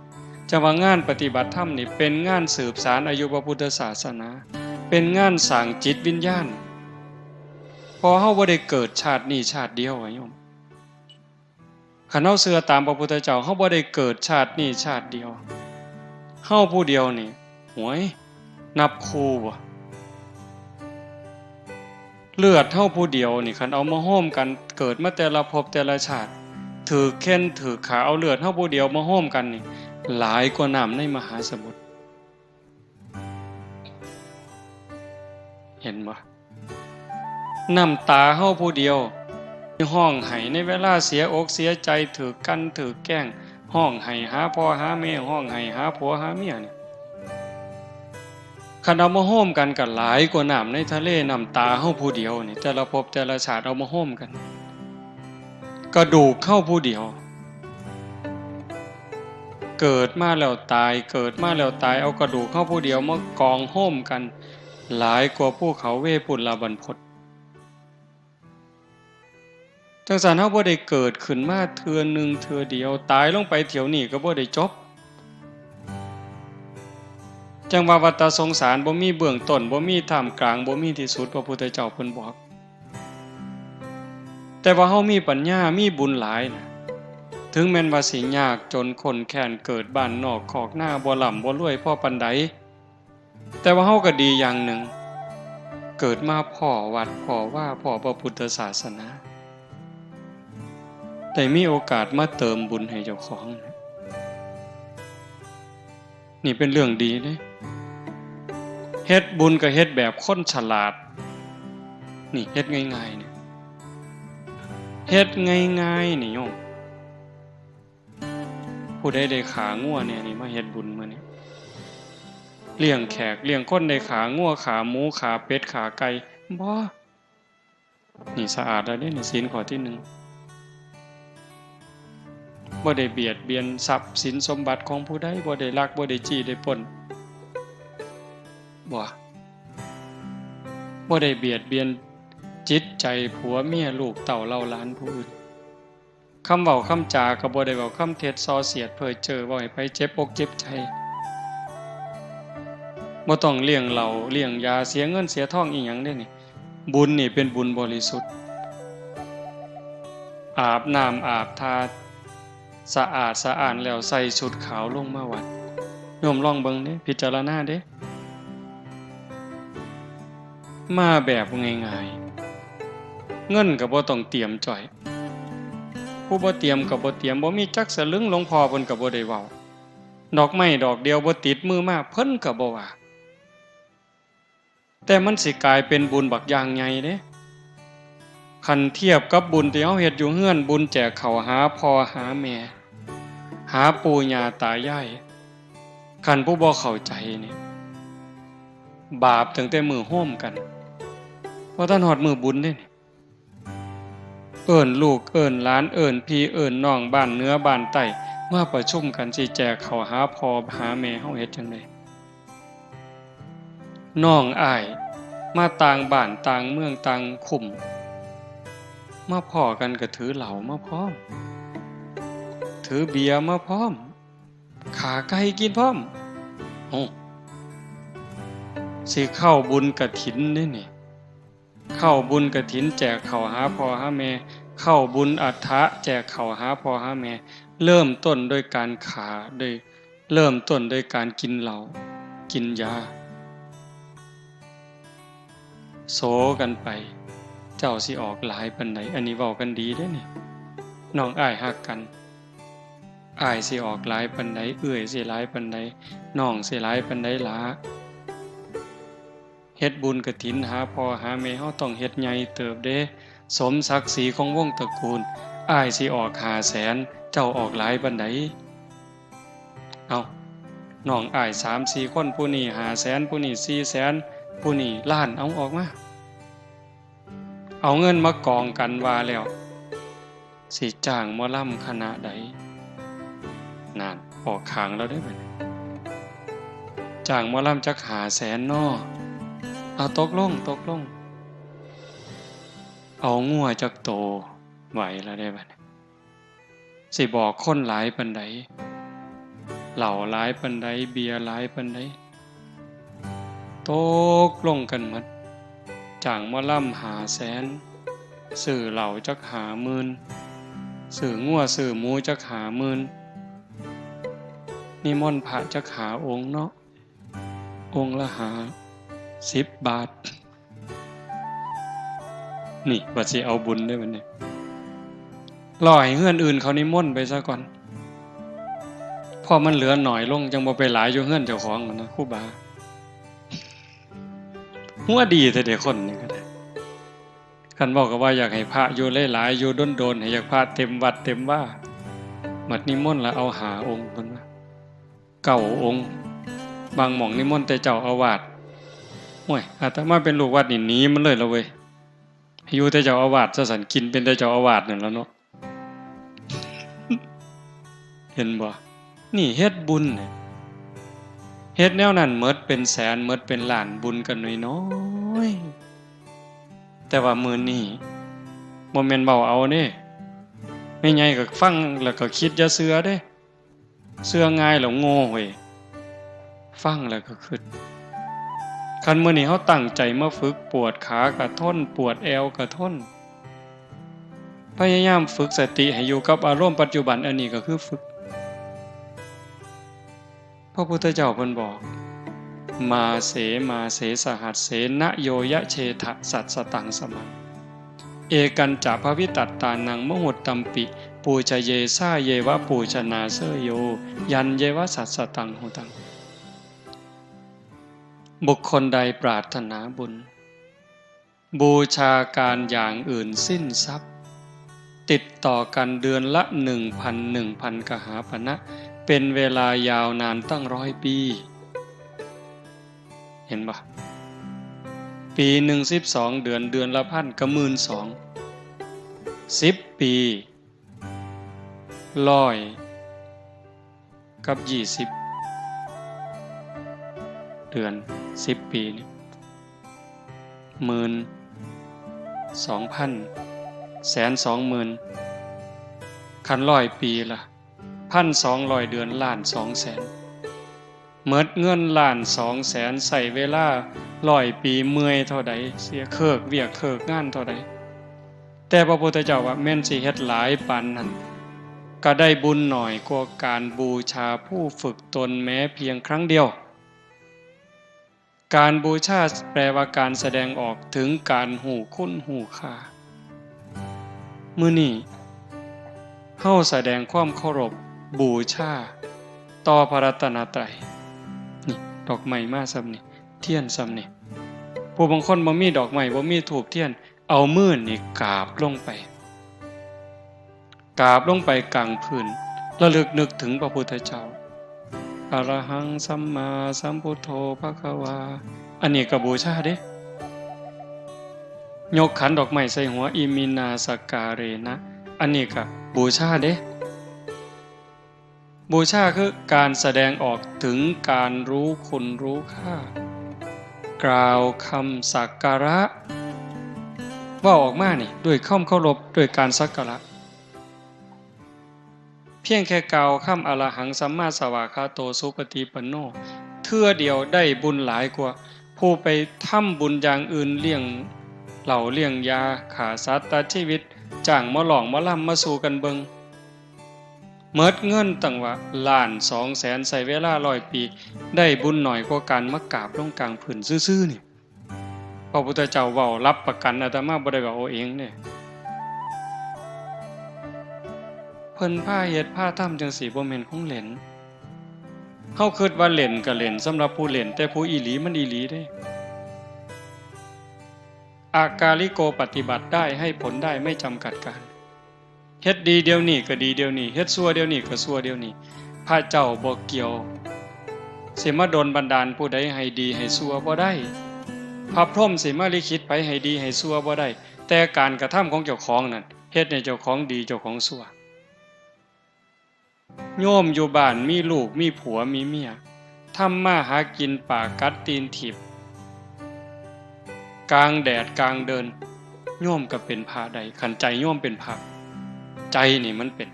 จั่งว่างานปฏิบัติธรรมนี่เป็นงานสืบสานอายุพระพุทธศาสนา เป็นงานสร้างจิตวิญญาณ เพราะเฮาบ่ได้เกิดชาตินี้ชาติเดียวอะโยม คันเฮาเชื่อตามพระพุทธเจ้า เฮาบ่ได้เกิดชาตินี้ชาติเดียว เฮาผู้เดียวนี่ หวย นับคู่บ่ เลือดเฮาผู้เดียวนี่ คันเอามาโฮมกัน เกิดมาแต่ละภพแต่ละชาติ ถืกเฆ็่นถืกฆ่า เอาเลือดเฮาผู้เดียวมาโฮมกันนี่ หลายกว่าน้ำในมหาสมุทร เห็นบ่ น้ำตาเฮาผู้เดียว ร้องไห้ในเวลาเสียอกเสียใจ ถืกกลั่นถืกแกล้ง ร้องไห้หาพ่อหาแม่ ร้องไห้หาผัวหาเมียนี่ คันเอามาโฮมกันก็หลายกว่าน้ำในทะเล น้ำตาเฮาผู้เดียวนี่ แต่ละภพแต่ละชาติเอามาโฮมกัน กระดูกเฮาผู้เดียว เกิดมาแล้วตาย เกิดมาแล้วตาย เอากระดูกเฮาผู้เดียวมากองโฮมกัน หลายกว่าภูเขาเวปุลลาบรรพต จั่งซั้นเฮาบ่ได้เกิดขึ้นมาเทื่อหนึ่งเทื่อเดียว ตายลงไปเที่ยวนี้ก็บ่ได้จบ จั่งว่าวัฏสงสารบ่มีเบื้องต้น บ่มีท่ามกลาง บ่มีที่สุด พระพุทธเจ้าเพิ่นบอก แต่ว่าเฮามีปัญญา มีบุญหลายนะ ถึงแม้นว่าสิยากจนข้นแค้น เกิดบ้านนอกคอกนา บ่ร่ำบ่รวยพอปานใด แต่ว่าเฮาก็ดีอย่างหนึ่ง เกิดมาพ้อวัด พ้อวา พ้อพระพุทธศาสนา ได้มีโอกาสมาเติมบุญให้เจ้าของ นี่เป็นเรื่องดีเด้ เฮ็ดบุญก็เฮ็ดแบบคนฉลาด นี่เฮ็ดง่ายๆ นี่ เฮ็ดง่ายๆ นี่โยม ผู้ใดได้ขางัวแหน่นี่ มาเฮ็ดบุญมื้อนี้ เลี้ยงแขกเลี้ยงคน ได้ขางัว ขาหมู ขาเป็ด ขาไก่ บ่ นี่สะอาดแล้วเด้ นี่ศีลข้อที่หนึ่ง บ่ได้เบียดเบียนทรัพย์สินสมบัติของผู้ใด บ่ได้ลัก บ่ได้จี้ ได้ปล้น บ่ บ่ได้เบียดเบียนจิตใจผัวเมียลูกเต้าเหล่าหลานผู้อื่น คำเว้าคำจาก็บ่ได้เว้าคำเท็จส่อเสียดเพ้อเจ้อ เว้าให้ไผเจ็บอกเจ็บใจ บ่ต้องเลี้ยงเหล้าเลี้ยงยา เสียเงินเสียทองอีหยังเด้นี่ บุญนี่เป็นบุญบริสุทธิ์ อาบน้ำอาบท่า สะอาดสะอ้านแล้วใส่ชุดขาวลงมาวัด โยมลองเบิ่งเด้ พิจารณาเด้ มาแบบง่ายๆ เงินก็บ่ต้องเตรียมจ้อย ผู้บ่เตรียมก็บ่เตรียม บ่มีจักสลึง หลวงพ่อเพิ่นก็บ่ได้เว้า ดอกไม้ดอกเดียวบ่ติดมือมา เพิ่นก็บ่ว่า แต่มันสิกลายเป็นบุญบักอย่างใหญ่เด้ คันเทียบกับบุญที่เฮาเฮ็ดอยู่เฮือน บุญแจกข้าวหาพ่อหาแม่ หาปู่ย่าตายาย คันผู้บ่เข้าใจนี่ บาปตั้งแต่มื้อโฮมกัน บ่ทันฮอดมื้อบุญเด้นี่ เอิ้นลูกเอิ้นหลาน เอิ้นพี่เอิ้นน้อง บ้านเหนือบ้านใต้ มาประชุมกันสิแจกข้าวหาพ่อหาแม่ เฮาเฮ็ดจั่งใด น้องอ้ายมาต่างบ้านต่างเมืองต่างคุ้ม มาพ้อกันก็ถือเหล้ามาพร้อม ถือเบียร์มาพร้อม ฆ่าไก่กินพร้อม โอ้ สิเข้าบุญกฐินเด้นี่ เข้าบุญกฐินแจกข้าวหาพ่อหาแม่ เข้าบุญอัฏฐะแจกข้าวหาพ่อหาแม่ เริ่มต้นด้วยการฆ่า โดย เริ่มต้นด้วยการกินเหล้า กินยา โสกันไป เจ้าสิออกหลายปานใด อันนี้เว้ากันดีเด้นี่ น้องอ้ายฮักกัน อ้ายสิออกหลายปานใด เอื้อยสิหลายปานใด น้องสิหลายปานใดหละ เฮ็ดบุญกฐินหาพ่อหาแม่ เฮาต้องเฮ็ดใหญ่เติบเด้ สมศักดิ์ศรีของวงตระกูล อ้ายสิออกห้าแสน เจ้าออกหลายปานใด เอ้า น้องอ้ายสามสี่คน ผู้นี้ห้าแสน ผู้นี้สี่แสน ผู้นี้ล้าน เอาออกมา เอาเงินมากองกันว่าแล้ว สิจ้างหมอลำคณะใด นั่น ออกข้างแล้วเด้บัดนี้ จ้างหมอลำจักห้าแสนน้อ เอา ตกลง ตกลง เอางัวจักโต ไหวแล้วเด้บัดนี้ สิบอกคนหลายปานใด เหล้าหลายปานใด เบียร์หลายปานใด ตกลงกันหมด จ้างหมอลำห้าแสน ซื้อเหล้าจักห้าหมื่น ซื้องัวซื้อหมูจักห้าหมื่น นิมนต์พระจักห้าองค์เนาะ องค์ละห้าสิบบาท นี่บัดสิเอาบุญเด้บัดนี้ รอให้เฮือนอื่นเขานิมนต์ไปซะก่อน พอมันเหลือหน่อยลง จั่งบ่ไปหลายอยู่เฮือนเจ้าของนะ ครูบา หัวดีแท้เด้คนนี่ก็ได้ คันเว้าก็ว่าอยากให้พระอยู่หลายๆ อยู่โดนๆ ให้อยากพระเต็มวัดเต็มวา บัดนิมนต์ละเอาห้าองค์ เพิ่นว่า เก้าองค์ บางหม่องนิมนต์แต่เจ้าอาวาส โอ้ย อาตมาเป็นลูกวัดนี่หนีมันเลยละเว้ย ให้อยู่แต่เจ้าอาวาสซะซั่น กินเป็นแต่เจ้าอาวาสนั่นล่ะเนาะ เห็นบ่ นี่เฮ็ดบุญเนี่ย เฮ็ดแนวนั้นหมดเป็นแสน หมดเป็นล้าน บุญก็น้อยๆ แต่ว่ามื้อนี้บ่แม่นเว้าเอาเด้ แม่ใหญ่ก็ฟังแล้วก็คิดอย่าเชื่อเด้ เชื่อง่ายแล้วโง่เว้ย ฟังแล้วก็คิด คันมื้อนี้เฮาตั้งใจมาฝึก ปวดขาก็ทน ปวดแอวก็ทน พยายามฝึกสติให้อยู่กับอารมณ์ปัจจุบัน อันนี้ก็คือฝึก พระพุทธเจ้าเพิ่นบอก มาเส มาเส สหัสเส นะโยยะเชทะ สัสสตังสมัง เอกัญจะภวิตัตตานัง มหุตตัมปิ ปูชเยสาเยวะ ปูชนาเสยโย ยันเยวะ สัสสตังหุตัง บุคคลใดปรารถนาบุญ บูชาการอย่างอื่นสิ้นทรัพย์ ติดต่อกันเดือนละหนึ่งพัน หนึ่งพันกหาปณะ เป็นเวลายาวนานตั้งร้อยปี เห็นปะ ปีหนึ่งสิบสองเดือน เดือนละพันก็หมื่นสอง สิบปี ร้อยกับยี่สิบ เดือน สิบปีนี่ หมื่น สองพัน แสน สองหมื่น คันร้อยปีละ พันสองร้อยเดือน ล้านสองแสน หมดเงินล้านสองแสน ใช้เวลาร้อยปี เมื่อยเท่าใด เสียเคิกเวียกเคิกงานเท่าใด แต่พระพุทธเจ้าว่าแม่นสิเฮ็ดหลายปานนั้น ก็ได้บุญน้อยกว่าการบูชาผู้ฝึกตนแม้เพียงครั้งเดียว การบูชาแปลว่าการแสดงออกถึงการฮู้คุณฮู้ค่า มื้อนี้ เฮาแสดงความเคารพบูชาต่อพระรัตนตรัย นี่ ดอกไม้มาส่ำนี่ เทียนส่ำนี่ ผู้บางคนบ่มีดอกไม้ บ่มีธูปเทียน เอามือนี่กราบลงไป กราบลงไปกลางพื้น ระลึกนึกถึงพระพุทธเจ้า อะระหังสัมมาสัมพุทโธภะคะวา อันนี้ก็บูชาเด้ ยกขันดอกไม้ใส่หัว อิมินาสักการะ อันนี้ก็บูชาเด้ บูชาคือการแสดงออกถึงการรู้คุณรู้ค่า กล่าวคำสักการะ เว้าออกมานี่ ด้วยความเคารพ ด้วยการสักการะ เพียงแค่กล่าวคำ อะระหังสัมมาสวากขาโต สุปฏิปันโน เทื่อเดียวได้บุญหลายกว่าผู้ไปทำบุญอย่างอื่น เลี้ยงเหล้าเลี้ยงยา ฆ่าสัตว์ตัดชีวิต จ้างหมอร้องหมอลำมาสู่กันเบิ่ง หมดเงินตั้งว่าล้านสองแสน ใช้เวลาร้อยปี ได้บุญน้อยกว่าการมากราบลงกลางพื้นซื่อๆ นี่ พระพุทธเจ้าเว้ารับประกัน อาตมาบ่ได้เว้าเอาเองเด้ เพิ่นพาเฮ็ดพาทำจั่งซี้ บ่แม่นของเล่น เฮาคิดว่าเล่นก็เล่น สำหรับผู้เล่น แต่ผู้อีหลีมันอีหลีเด้ อากาลิโก ปฏิบัติได้ ให้ผลได้ ไม่จำกัดการ เฮ็ดดีเดี๋ยวนี้ก็ดีเดี๋ยวนี้ เฮ็ดชั่วเดี๋ยวนี้ก็ชั่วเดี๋ยวนี้ พระเจ้าบ่เกี่ยว สิมาดลบันดาลผู้ใดให้ดีให้ชั่วบ่ได้ พระพรหมสิมาลิขิตไผให้ดีให้ชั่วบ่ได้ แต่การกระทำของเจ้าของนั่น เฮ็ดให้เจ้าของดีเจ้าของชั่ว โยมอยู่บ้านมีลูกมีผัวมีเมีย ทำมาหากินปากกัดตีนถีบ กลางแดดกลางเดิน โยมก็เป็นพระได้ คันใจโยมเป็นพระ ใจนี่มันเป็น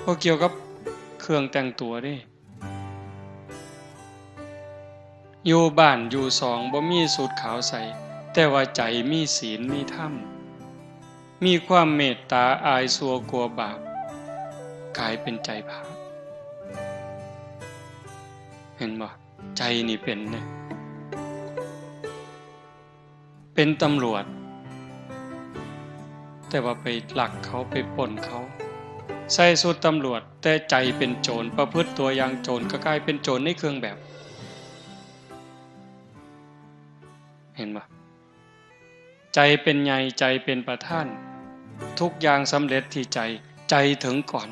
บ่เกี่ยวกับเครื่องแต่งตัวเด้ อยู่บ้านอยู่ซองบ่มีสูทขาวใส่ แต่ว่าใจมีศีลมีธรรม มีความเมตตา อายชั่วกลัวบาป กลายเป็นใจพระ เห็นบ่ ใจนี่เป็นเด้ เป็นตำรวจ แต่ว่าไปลักเขา ไปปล้นเขา ใส่สูทตำรวจ แต่ใจเป็นโจร ประพฤติตัวอย่างโจร ก็กลายเป็นโจรในเครื่องแบบ เห็นบ่ ใจเป็นใหญ่ ใจเป็นประธาน ทุกอย่างสำเร็จที่ใจ ใจถึงก่อน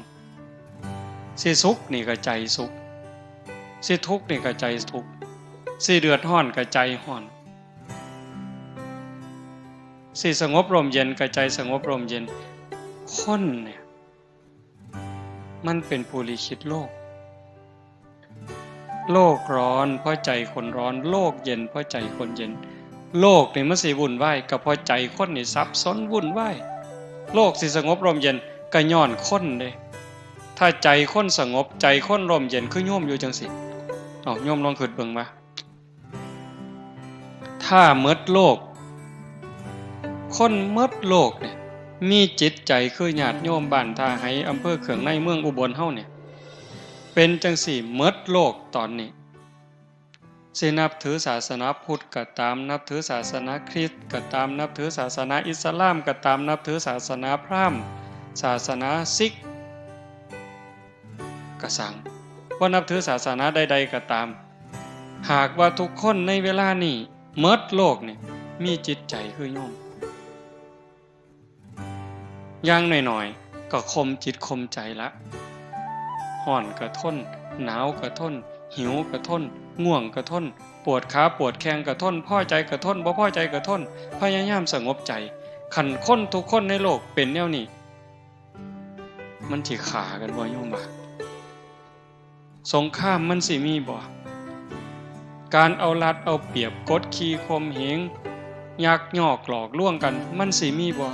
สิสุขนี่ก็ใจสุข สิทุกข์นี่ก็ใจทุกข์ สิเดือดร้อนก็ใจร้อน สิสงบร่มเย็นก็ใจสงบร่มเย็น คนเนี่ย มันเป็นผู้ลิขิตโลก โลกร้อนเพราะใจคนร้อน โลกเย็นเพราะใจคนเย็น โลกนี่มันสิวุ่นวายก็เพราะใจคนนี่สับสนวุ่นวาย โลกสิสงบร่มเย็นก็ย้อนคนเด้ ถ้าใจคนสงบ ใจคนร่มเย็น คือโยมอยู่จั่งซี้ เอา โยมลองคิดเบิ่งว่า ถ้าหมดโลก คนหมดโลกเนี่ย มีจิตใจคือญาติโยมบ้านท่าไฮ อำเภอเคืองใน เมืองอุบลเฮาเนี่ย เป็นจั่งซี้หมดโลกตอนนี้ สินับถือศาสนาพุทธก็ตาม นับถือศาสนาคริสต์ก็ตาม นับถือศาสนาอิสลามก็ตาม นับถือศาสนาพราหมณ์ ศาสนาซิกก็ซัง บ่นับถือศาสนาใดๆก็ตาม หากว่าทุกคนในเวลานี้หมดโลกนี่ มีจิตใจคือโยม อย่างน้อยๆ ก็ข่มจิตข่มใจละ ร้อนก็ทน หนาวก็ทน หิวก็ทน ง่วงก็ทน ปวดขาปวดแข้งก็ทน พอใจก็ทน บ่พอใจก็ทน พยายามสงบใจ คันคนทุกคนในโลกเป็นแนวนี้ มันสิฆ่ากันบ่ โยมว่า สงครามมันสิมีบ่ การเอารัดเอาเปรียบ กดขี่ข่มเหง ยักยอกหลอกลวงกัน มันสิมีบ่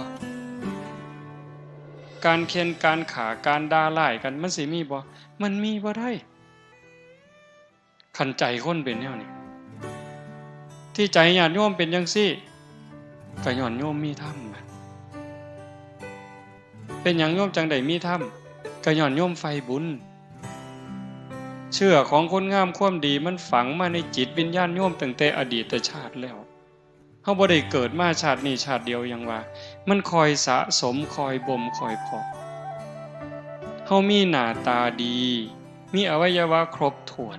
การเฆี่ยนการฆ่า การด่าร้ายกัน มันสิมีบ่ มันมีบ่ได้ คันใจคนเป็นแนวนี้ ที่ใจญาติโยมเป็นจั่งซี้ ก็ย้อนโยมมีธรรม เป็นหยังโยมจั่งได้มีธรรม ก็ย้อนโยมใฝ่บุญ เชื้อของคุณงามความดีมันฝังมาในจิตวิญญาณโยมตั้งแต่อดีตชาติแล้ว เฮาบ่ได้เกิดมาชาตินี้ชาติเดียวหยังว่า มันค่อยสะสม ค่อยบ่ม ค่อยเพาะ เฮามีหน้าตาดี มีอวัยวะครบถ้วน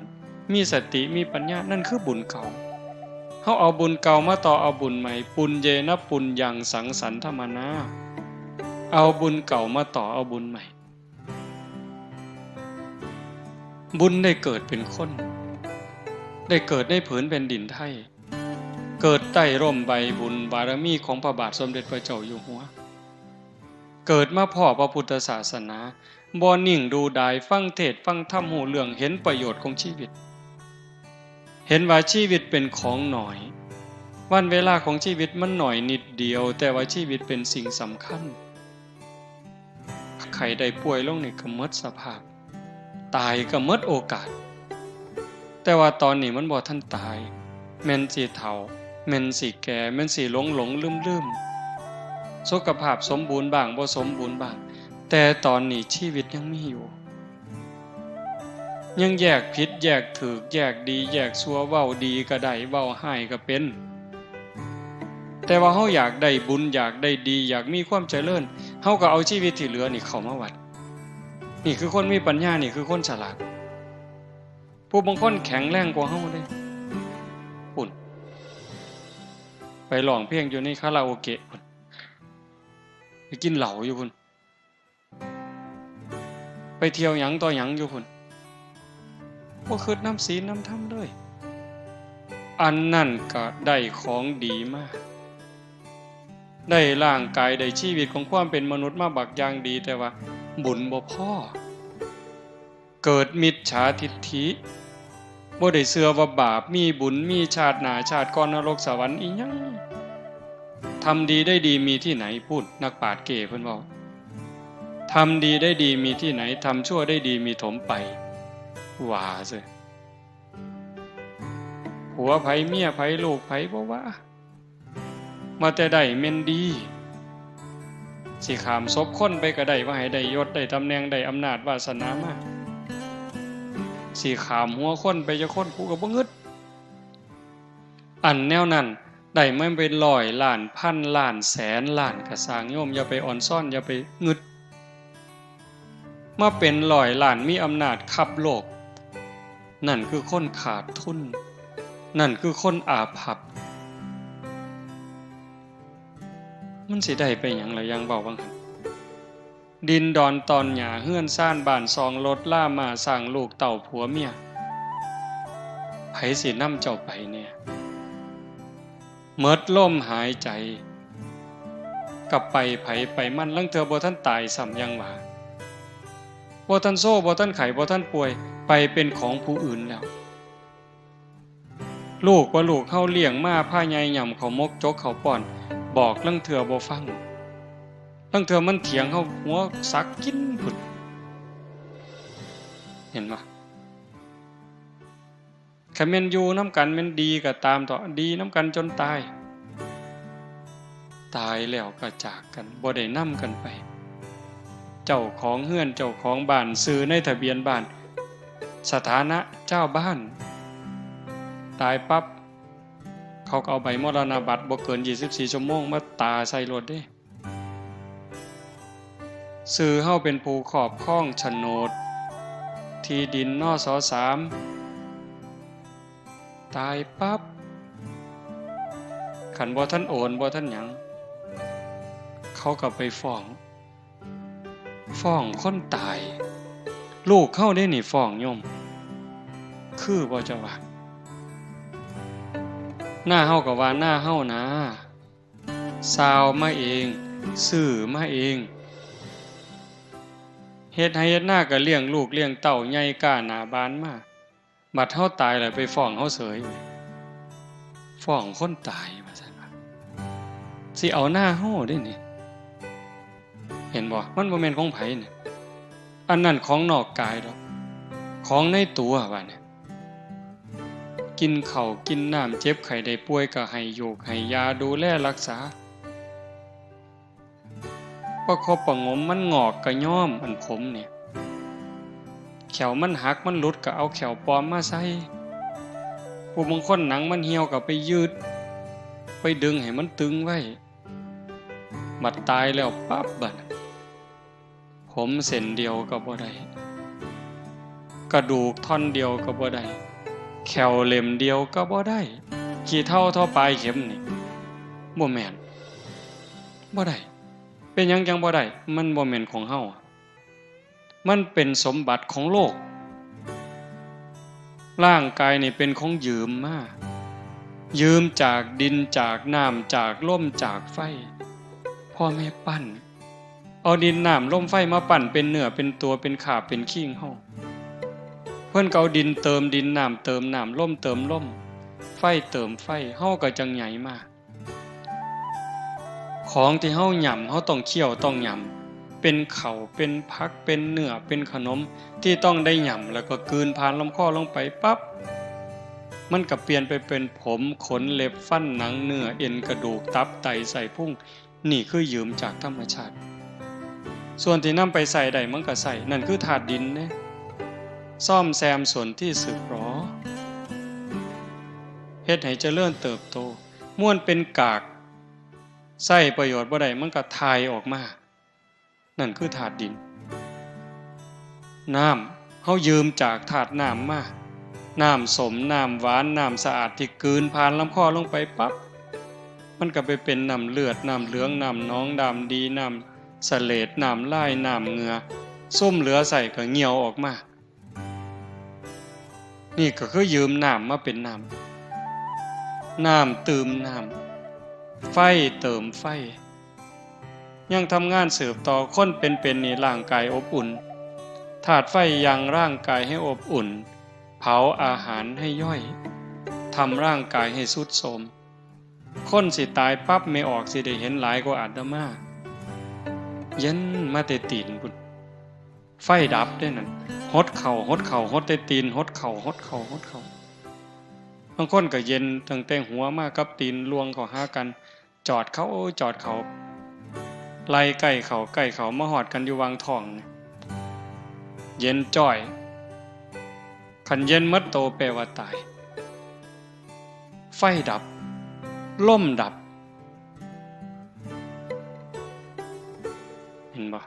มีสติ มีปัญญา นั่นคือบุญเก่า เฮาเอาบุญเก่ามาต่อเอาบุญใหม่ ปุญเยนะปุญญังสังสันทมนา เอาบุญเก่ามาต่อเอาบุญใหม่ บุญได้เกิดเป็นคน ได้เกิดในผืนแผ่นดินไทย เกิดใต้ร่มใบบุญบารมีของพระบาทสมเด็จพระเจ้าอยู่หัว เกิดมาพ้อพระพุทธศาสนา บ่นิ่งดูดาย ฟังเทศน์ฟังธรรม ฮู้เรื่อง เห็นประโยชน์ของชีวิต เห็นว่าชีวิตเป็นของน้อย วันเวลาของชีวิตมันน้อยนิดเดียว แต่ว่าชีวิตเป็นสิ่งสำคัญ ไข้ได้ป่วยลงนี่ก็หมดสภาพ ตายก็หมดโอกาส แต่ว่าตอนนี้มันบ่ทันตาย แม่นสิเฒ่า แม่นสิแก่ แม่นสิหลงหลงลืมลืม สุขภาพสมบูรณ์บ้างบ่สมบูรณ์บ้าง แต่ตอนนี้ชีวิตยังมีอยู่ ยังแยกผิดแยกถูก แยกดีแยกชั่ว เว้าดีก็ได้ เว้าร้ายก็เป็น แต่ว่าเฮาอยากได้บุญ อยากได้ดี อยากมีความเจริญ เฮาก็เอาชีวิตที่เหลือนี่เข้ามาวัด นี่คือคนมีปัญญา นี่คือคนฉลาด ผู้บางคนแข็งแรงกว่าเฮาเด้ พุ้น ไปร้องเพลงอยู่ในคาราโอเกะพุ้น ไปกินเหล้าอยู่พุ้น ไปเที่ยวหยังต่อหยังอยู่พุ้น บ่คิดนำศีลนำธรรมเลย อันนั้นก็ได้ของดีมา ได้ร่างกาย ได้ชีวิตของความเป็นมนุษย์มาบักอย่างดี แต่ว่าบุญบ่พอ เกิดมิจฉาทิฏฐิ บ่ได้เชื่อว่าบาปมีบุญ มีชาติหน้าชาติก่อน นรกสวรรค์อีหยัง ทำดีได้ดีมีที่ไหน พุ้น นักปราชญ์เก้เพิ่นเว้า ทำดีได้ดีมีที่ไหน ทำชั่วได้ดีมีถมไป ว่าซื่อ ผัวไผเมียไผลูกไผบ่ว่า ว่าแต่ได้แม่นดี สิข้ามศพคนไปก็ได้ ว่าให้ได้ยศได้ตำแหน่งได้อำนาจวาสนามา สิข้ามหัวคนไปจักคน กูก็บ่งึด อันแนวนั้น ได้มาเป็นร้อยล้าน พันล้าน แสนล้านก็ซ่าง โยมอย่าไปอ่อนซ้อน อย่าไปงึด มาเป็นร้อยล้าน มีอำนาจคับโลก นั่นคือคนขาดทุน นั่นคือคนอาภัพ มันสิได้ไปหยังล่ะ อย่างเว้าว่าหั่น ดินดอนตอนหญ้า เฮือนซานบ้านซอง รถลาม้าช้าง ลูกเต้าผัวเมีย ไผสินำเจ้าไปแน่ หมดลมหายใจ ก็ไปไผไปมัน ลางเทื่อบ่ทันตายซ้ำ ยังว่า บ่ทันโซ บ่ทันไข้ บ่ทันป่วย ไปเป็นของผู้อื่นแล้ว ลูกว่าลูกเฮาเลี้ยงมา พาใหญ่ย่ำข้าวหมก จกข้าวป้อน บอกลางเทื่อบ่ฟัง ลางเทื่อมันเถียงเฮา หัวสักกินพุ้น เห็นบ่ คันแม่นอยู่นำกันแม่นดีก็ตามเถาะ ดีนำกันจนตาย ตายแล้วก็จากกัน บ่ได้นำกันไป เจ้าของเฮือน เจ้าของบ้าน ชื่อในทะเบียนบ้าน สถานะเจ้าบ้าน ตายปั๊บ เขาก็เอาใบมรณบัตรบ่เกินยี่สิบสี่ชั่วโมงมาตาใส่โลดเด้ ชื่อเฮาเป็นผู้ครอบครองโฉนดที่ดิน นส.สาม ตายปั๊บ คันบ่ทันโอน บ่ทันหยัง เขาก็ไปฟ้อง ฟ้องคนตาย ลูกเฮาเด้นี่ฟ้องโยม คือบ่เจ้าว่า นาเฮาก็ว่านาเฮานะ ซาวมาเอง ซื้อมาเอง เฮ็ดไร่เฮ็ดนาก็เลี้ยงลูกเลี้ยงเต้าใหญ่ก้าหน้าบานมา บัดเฮาตายแล้วไปฟ้องเฮาเสย ฟ้องคนตายว่าซั่นว่า สิเอานาเฮาเด้นี่ เห็นบ่ มันบ่แม่นของไผนี่ อันนั้นของนอกกายดอก ของในตัวว่านี่ กินข้าวกินน้ำ เจ็บไข้ได้ป่วยก็ให้ยูกให้ยา ดูแลรักษา ประคบประหงม มันงอกก็ย้อม อันผมเนี่ย แข้วมันหักมันหลุดก็เอาแข้วปลอมมาใส่ ผู้บางคนหนังมันเหี่ยวก็ไปยืด ไปดึงให้มันตึงไว้ บัดตายแล้วปั๊บบัด ผมเส้นเดียวก็บ่ได้ กระดูกท่อนเดียวก็บ่ได้ แข้วเล่มเดียวก็บ่ได้ ขี้เถ้าเท่าปลายเข็มนี่ บ่แม่น บ่ได้ เป็นหยังจั่งบ่ได้ มันบ่แม่นของเฮา มันเป็นสมบัติของโลก ร่างกายนี่เป็นของยืมมา ยืมจากดิน จากน้ำ จากลม จากไฟ พ่อแม่ปั้น เอาดินน้ำลมไฟมาปั้นเป็นเนื้อเป็นตัว เป็นขาบเป็นขีงเฮา เพิ่นก็เอาดินเติมดิน น้ำเติมน้ำ ลมเติมลม ไฟเติมไฟ เฮาก็จั่งใหญ่มา ของที่เฮาหย่ำ เฮาต้องเคี้ยวต้องหย่ำ เป็นข้าว เป็นผัก เป็นเนื้อ เป็นขนม ที่ต้องได้หย่ำ แล้วก็กลืนผ่านลำคอลงไปปั๊บ มันก็เปลี่ยนไปเป็นผม ขน เล็บ ฟัน หนัง เนื้อ เอ็น กระดูก ตับ ไต ไส้พุง นี่คือยืมจากธรรมชาติ ส่วนที่นำไปใช้ได้มันก็ใช้ นั่นคือธาตุดินเด้ ซ่อมแซมส่วนที่สึกหรอ เฮ็ดให้เจริญเติบโต ม่วนเป็นกาก ใช้ประโยชน์บ่ได้ มันก็ถ่ายออกมา นั่นคือธาตุดิน น้ำ เฮายืมจากธาตุน้ำมา น้ำส้ม น้ำหวาน น้ำสะอาดที่กลืนผ่านลำคอลงไปปั๊บ มันก็ไปเป็นน้ำเลือด น้ำเหลือง น้ำหนอง น้ำดี น้ำเสลด น้ำลาย น้ำเหงื่อ ซุมเหลือใช้ก็เหี่ยวออกมา นี่ก็คือยืมน้ำมาเป็นน้ำ น้ำตื่มน้ำ ไฟเติมไฟ ยังทำงานสืบต่อ คนเป็นๆ นี่ร่างกายอบอุ่น ธาตุไฟยังร่างกายให้อบอุ่น เผาอาหารให้ย่อย ทำร่างกายให้ทรุดโทรม คนสิตายปั๊บ แม่ออกสิได้เห็นหลายกว่าอาตมา เย็นมาแต่ตีนพุ้น ไฟดับเด้นั่น หดเข่า หดเข่า หดแต่ตีน หดเข่า หดเข่า หดเข่า บางคนก็เย็นตั้งแต่หัวมากับตีน ลวงเข้าหากัน จอดเข้า จอดเข้า ไล่ใกล้เข้า ใกล้เข้า มาฮอดกันอยู่หว่างท้อง เย็นจ้อย คันเย็นหมดโตแปลว่าตาย ไฟดับ ลมดับ เห็นบ่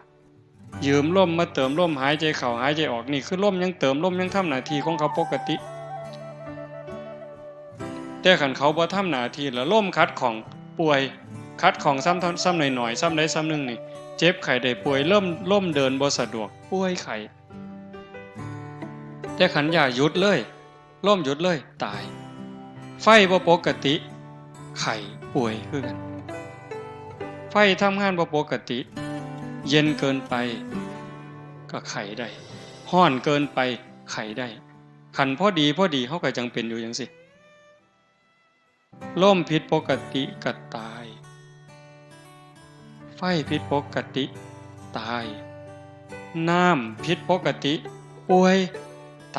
ยืมลมมาเติมลม หายใจเข้า หายใจออก นี่คือลมยังเติม ลมยังทำหน้าที่ของเขาปกติ แต่คันเขาบ่ทำหน้าที่แล้ว ลมขัดข้อง ป่วย ขัดข้องซ้ำ ซ้ำหน่อยๆ ซ้ำใดซ้ำหนึ่งนี่ เจ็บไข้ได้ป่วย ลม ลมเดินบ่สะดวก ป่วยไข้ แต่คันอย่าหยุดเลย ลมหยุดเลย ตาย ไฟบ่ปกติ ไข้ ป่วยคือกัน ไฟทำงานบ่ปกติ เย็นเกินไป ก็ไข้ได้ ร้อนเกินไป ไข้ได้ คันพอดี พอดี เฮาก็จั่งเป็นอยู่จั่งซี้ ลมผิดปกติก็ตาย ไฟผิดปกติ ตาย น้ำผิดปกติ ป่วย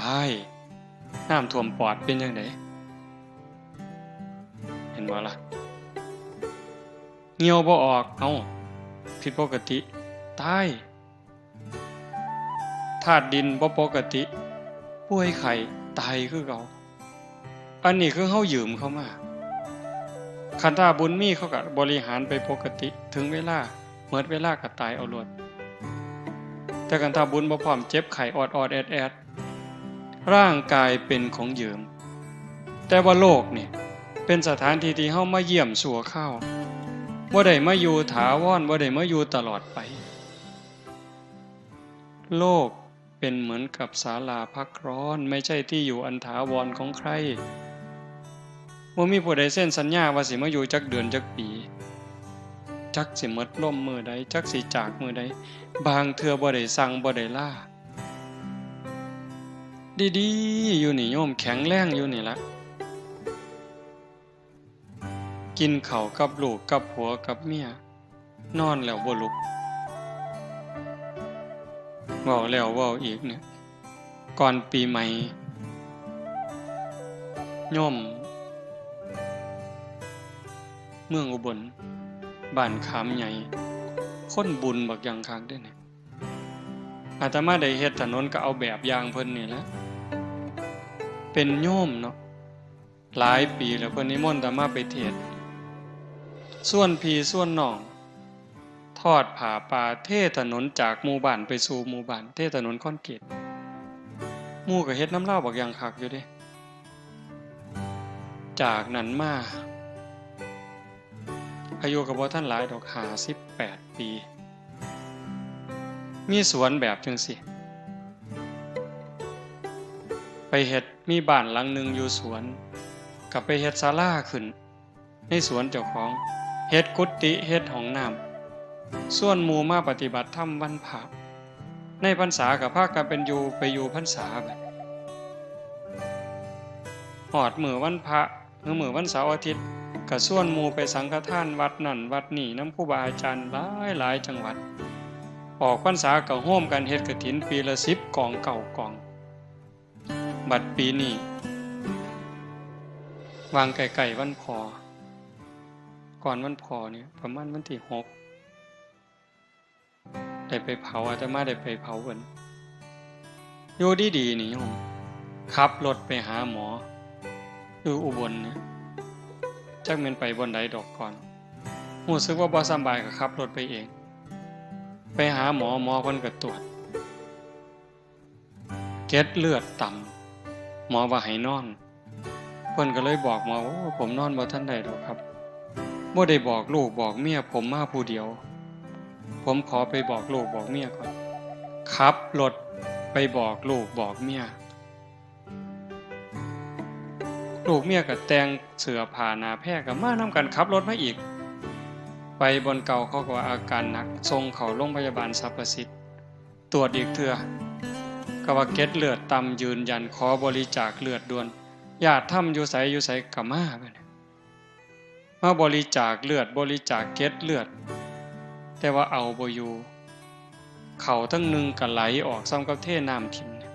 ตาย น้ำท่วมปอดเป็นจั่งใด เห็นบ่ล่ะ เหี่ยวบ่ออก เอ้า ผิดปกติ ตาย ธาตุดินบ่ปกติ ป่วยไข้ ตายคือเก่า อันนี้คือเฮายืมเขามา คันถ้าบุญมีเขาก็บริหารไปปกติ ถึงเวลา หมดเวลาก็ตายเอาโลด แต่คันถ้าบุญบ่พร้อม เจ็บไข้ออดๆ แอดๆ ร่างกายเป็นของยืม แต่ว่าโลกนี่เป็นสถานที่ที่เฮามาเยี่ยมชั่วคราว บ่ได้มาอยู่ถาวร บ่ได้มาอยู่ตลอดไป โลกเป็นเหมือนกับศาลาพักร้อน ไม่ใช่ที่อยู่อันถาวรของใคร บ่มีผู้ใดเซ็นสัญญาว่าสิมาอยู่จักเดือนจักปี จักสิหมดลมมื้อใด จักสิจากมื้อใด บางเทื่อบ่ได้สั่งบ่ได้ลา ดีๆ อยู่นี่โยม แข็งแรงอยู่นี่ละ กินข้าวกับลูกกับผัวกับเมีย นอนแล้วบ่ลุก เว้าแล้วเว้าอีกเนี่ย ก่อนปีใหม่ โยม เมืองอุบล บ้านขามใหญ่ คนบุญบักอย่างคักเด้เนี่ย อาตมาได้เฮ็ดถนนก็เอาแบบอย่างเพิ่นนี่แหละ เป็นโยมเนาะ หลายปีแล้วเพิ่นนิมนต์อาตมาไปเทศน์ ชวนพี่ชวนน้อง ทอดผ้าป่า เทถนนจากหมู่บ้านไปสู่หมู่บ้าน เทถนนคอนกรีต หมู่ก็เฮ็ดนำลาวบักอย่างคักอยู่เด้ จากนั้นมา อายุก็บ่ทันหลายดอก ห้าสิบแปดปี มีสวนแบบจั่งซี้ ไปเฮ็ด มีบ้านหลังหนึ่งอยู่สวน ก็ไปเฮ็ดศาลาขึ้น ในสวนเจ้าของ เฮ็ดกุฏิ เฮ็ดห้องน้ำ ชวนหมู่มาปฏิบัติธรรมวันพระ ในพรรษาก็พากันเป็นอยู่ ไปอยู่พรรษาบัด ฮอดมื้อวันพระ หรือมื้อวันเสาร์อาทิตย์ ก็ชวนหมู่ไปสังฆทานวัดนั่นวัดนี่นำครูบาอาจารย์หลายหลายจังหวัด ออกพรรษาก็ร่วมกันเฮ็ดกฐินปีละสิบกอง เก้ากอง บัดปีนี้ วางใกล้ๆวันพ่อ ก่อนวันพ่อเนี่ย ประมาณวันที่หก ได้ไปเผา อาตมาได้ไปเผาเพิ่น อยู่ดีๆนี่โยม ขับรถไปหาหมอ อยู่อุบลเนี่ย จักแม่นไปบ่อนใดดอกก่อน รู้สึกว่าบ่สำบายก็ขับรถไปเอง ไปหาหมอ หมอเพิ่นก็ตรวจ เกล็ดเลือดต่ำ หมอว่าให้นอน เพิ่นก็เลยบอกหมอว่า โอ้ ผมนอนบ่ทันได้ดอกครับ บ่ได้บอกลูกบอกเมียผมมาผู้เดียว ผมขอไปบอกลูกบอกเมียก่อน ขับรถไปบอกลูกบอกเมีย ลูกเมียก็แต่งเสื้อผ้าหน้าแพรก็มานำกัน ขับรถมาอีก ไปบ่อนเก่าเขาก็ว่าอาการหนัก ส่งเข้าโรงพยาบาลสรรพสิทธิ์ ตรวจอีกเทื่อ ก็ว่าเกล็ดเลือดต่ำยืนยัน ขอบริจาคเลือดด่วน ญาติธรรมอยู่ไสอยู่ไสก็มาบัดนี้ มาบริจาคเลือด บริจาคเกล็ดเลือด แต่ว่าเอาบ่อยู่ เข้าทั้งหนึ่งก็ไหลออก ส่ำกับเทน้ำถิ่มเนี่ย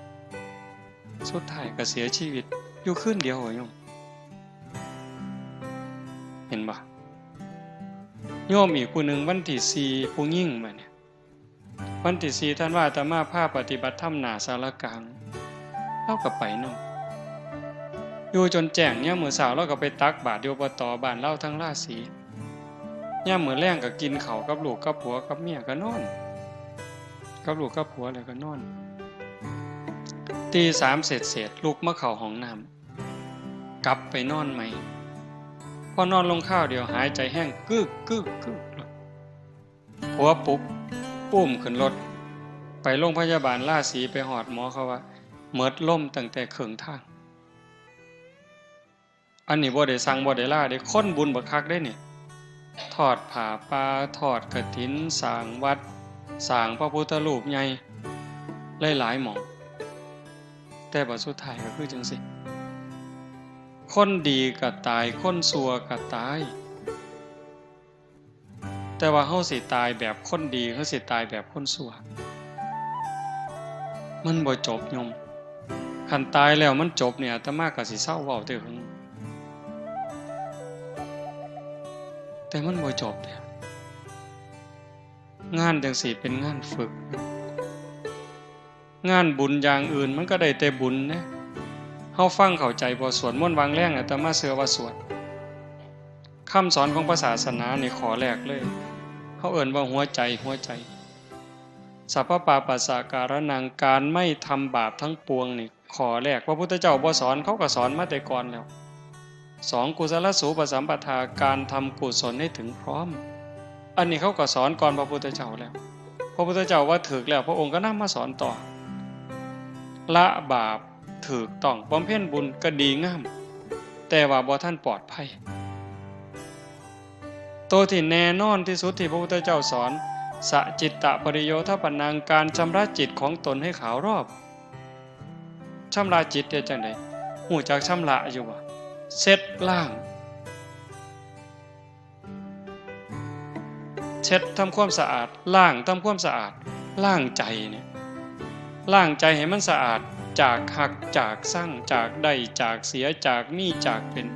สุดท้ายก็เสียชีวิตอยู่คืนเดียวโยม เห็นบ่ โยมอีกผู้หนึ่งวันที่สี่ ผู้หญิงบัดเนี่ย วันที่สี่ธันวา อาตมาพาปฏิบัติธรรมหน้าศาลากลาง ลาวก็ไปนำ อยู่จนแจ้ง ยามมื้อเช้าลาวก็ไปตักบาตรอยู่ อบต บ้านลาวทางราศี ยามมื้อแลงก็กินข้าวกับลูกกับผัวกับเมียก็นอน กับลูกกับผัวแล้วก็นอน ตีสามเศษๆ ลุกมาเข้าห้องน้ำ กลับไปนอนใหม่ พอนอนลงคราวเดียวหายใจแฮง กึก กึก กึก ผัวปลุก อุ้มขึ้นรถ ไปโรงพยาบาลราศี ไปฮอดหมอเขาว่า หมดลมตั้งแต่ครึ่งทาง อันนี้บ่ได้สั่งบ่ได้ลาเด้ คนบุญบักคักเด้นี่ ทอดผ้าป่า ทอดกฐิน สร้างวัด สร้างพระพุทธรูปใหญ่ หลายๆหม่อง แต่บัดสุดท้ายก็คือจั่งซี้ คนดีก็ตาย คนชั่วก็ตาย แต่ว่าเฮาสิตายแบบคนดี เฮาสิตายแบบคนชั่ว มันบ่จบโยม คันตายแล้วมันจบเนี่ย อาตมาก็สิเซาเว้าแต่หึง แต่มันบ่จบเด้ งานจั่งซี้เป็นงานฝึก งานบุญอย่างอื่นมันก็ได้แต่บุญเด้ เฮาฟังเข้าใจบ่ สวดมนต์วางแลง อาตมาเชื่อว่าสวด คำสอนของพระศาสนานี่ข้อแรกเลย เฮาเอิ้นว่าหัวใจ หัวใจ สัพพปาปัสสะการะนัง การไม่ทำบาปทั้งปวงนี่ ข้อแรกพระพุทธเจ้าบ่สอน เขาก็สอนมาแต่ก่อนแล้ว สอง กุศลสูปสัมปทา การทำกุศลให้ถึงพร้อม อันนี้เขาก็สอนก่อนพระพุทธเจ้าแล้ว พระพุทธเจ้าว่าถูกแล้ว พระองค์ก็นำมาสอนต่อ ละบาปถูกต้อง บำเพ็ญบุญก็ดีงาม แต่ว่าบ่ทันปลอดภัย ตัวที่แน่นอนที่สุดที่พระพุทธเจ้าสอน สจิตตปริโยธปนัง การชำระจิตของตนให้ขาวรอบ ชำระจิตเฮ็ดจั่งใด ฮู้จักชำระอยู่บ่ เช็ดล้าง เช็ดทำความสะอาด ล้างทำความสะอาด ล้างใจเนี่ย ล้างใจให้มันสะอาด จากฮัก จากซัง จากได้ จากเสีย จากมี จากเป็น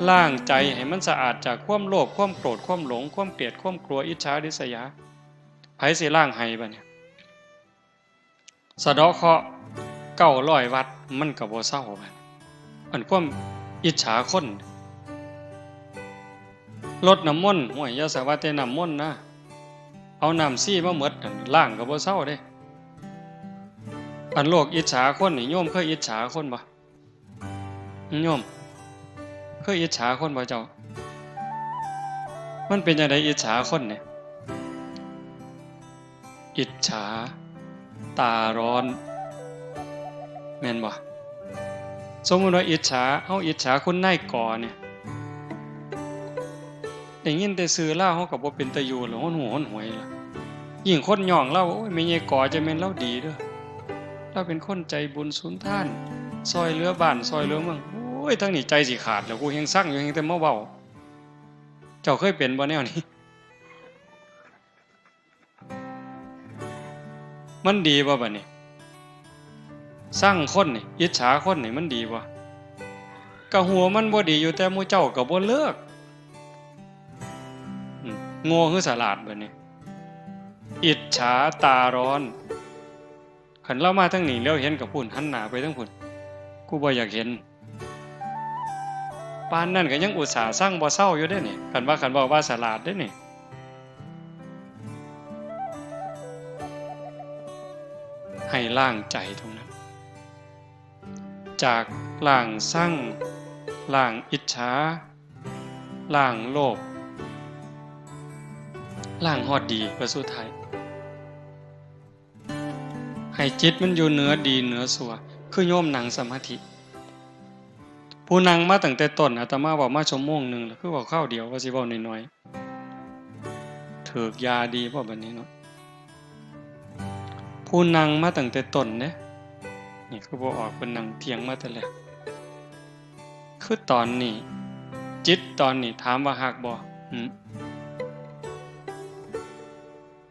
ล้างใจให้มันสะอาดจากความโลภ ความโกรธ ความหลง ความเกลียด ความกลัว อิจฉาริษยา ไผสิล้างให้บัดเนี่ย สะเดาะเคราะห์เก้าร้อยวัด มันก็บ่เซาบัด อันความอิจฉาคน รดน้ำมนต์ ห้วย อย่าสาว่าแต่น้ำมนต์นะ เอาน้ำชีมาหมดนั่น ล้างก็บ่เซาเด้ อันโลกอิจฉาคนนี่ โยมเคยอิจฉาคนบ่ โยม เคยอิจฉาคนบ่เจ้า มันเป็นจั่งใดอิจฉาคนเนี่ย อิจฉา ตาร้อน แม่นบ่ สมมุติว่าอิจฉา เฮาอิจฉาคุณนายกอเนี่ย ได้ยินแต่ชื่อลาว เฮาก็บ่เป็นตาอยู่แล้ว หนหูหนหวยล่ะ ยิ่งคนย่องลาว โอ้ย แม่ใหญ่กอจะแม่นลาวดีเด้อ ลาวเป็นคนใจบุญสุนทาน ซ่อยเหลือบ้าน ซ่อยเหลือเมือง โอ้ย ทั้งนี้ใจสิขาดแล้ว กูแฮ่งซังอยู่ แฮ่งแต่มาเว้า เจ้าเคยเป็นบ่แนวนี้ มันดีบ่บัดนี้ ซังคนนี่ อิจฉาคนนี่ มันดีบ่ ก็ฮู้มันบ่ดีอยู่ แต่หมู่เจ้าก็บ่เลิก อืม โง่คือสลาดบัดนี้ อิจฉาตาร้อน คันลาวมาทางนี้ เหลียวเห็นก็พู้น หันหน้าไปทางพู้น กูบ่อยากเห็น ปานนั้นก็ยังอุตส่าห์ซังบ่เซาอยู่เด้นี่ คันว่า คันเว้าว่าสลาดเด้นี่ ให้ล้างใจตรงนั้น จากล้างซัง ล้างอิจฉา ล้างโลภ ล้างฮอดดี ว่าสุดท้าย ให้จิตมันอยู่เหนือดีเหนือชั่ว คือโยมนั่งสมาธิ ผู้นั่งมาตั้งแต่ต้น อาตมาเว้ามาชั่วโมงหนึ่งแล้ว คือเว้าคราวเดียว ว่าสิเว้าน้อยๆ ถืกยาดีบ่บัดนี้เนาะ ผู้นั่งมาตั้งแต่ต้นเด้ นี่คือบ่ออก เพิ่นนั่งเถียงมาแต่แรก คือตอนนี้ จิตตอนนี้ ถามว่าฮักบ่ หืม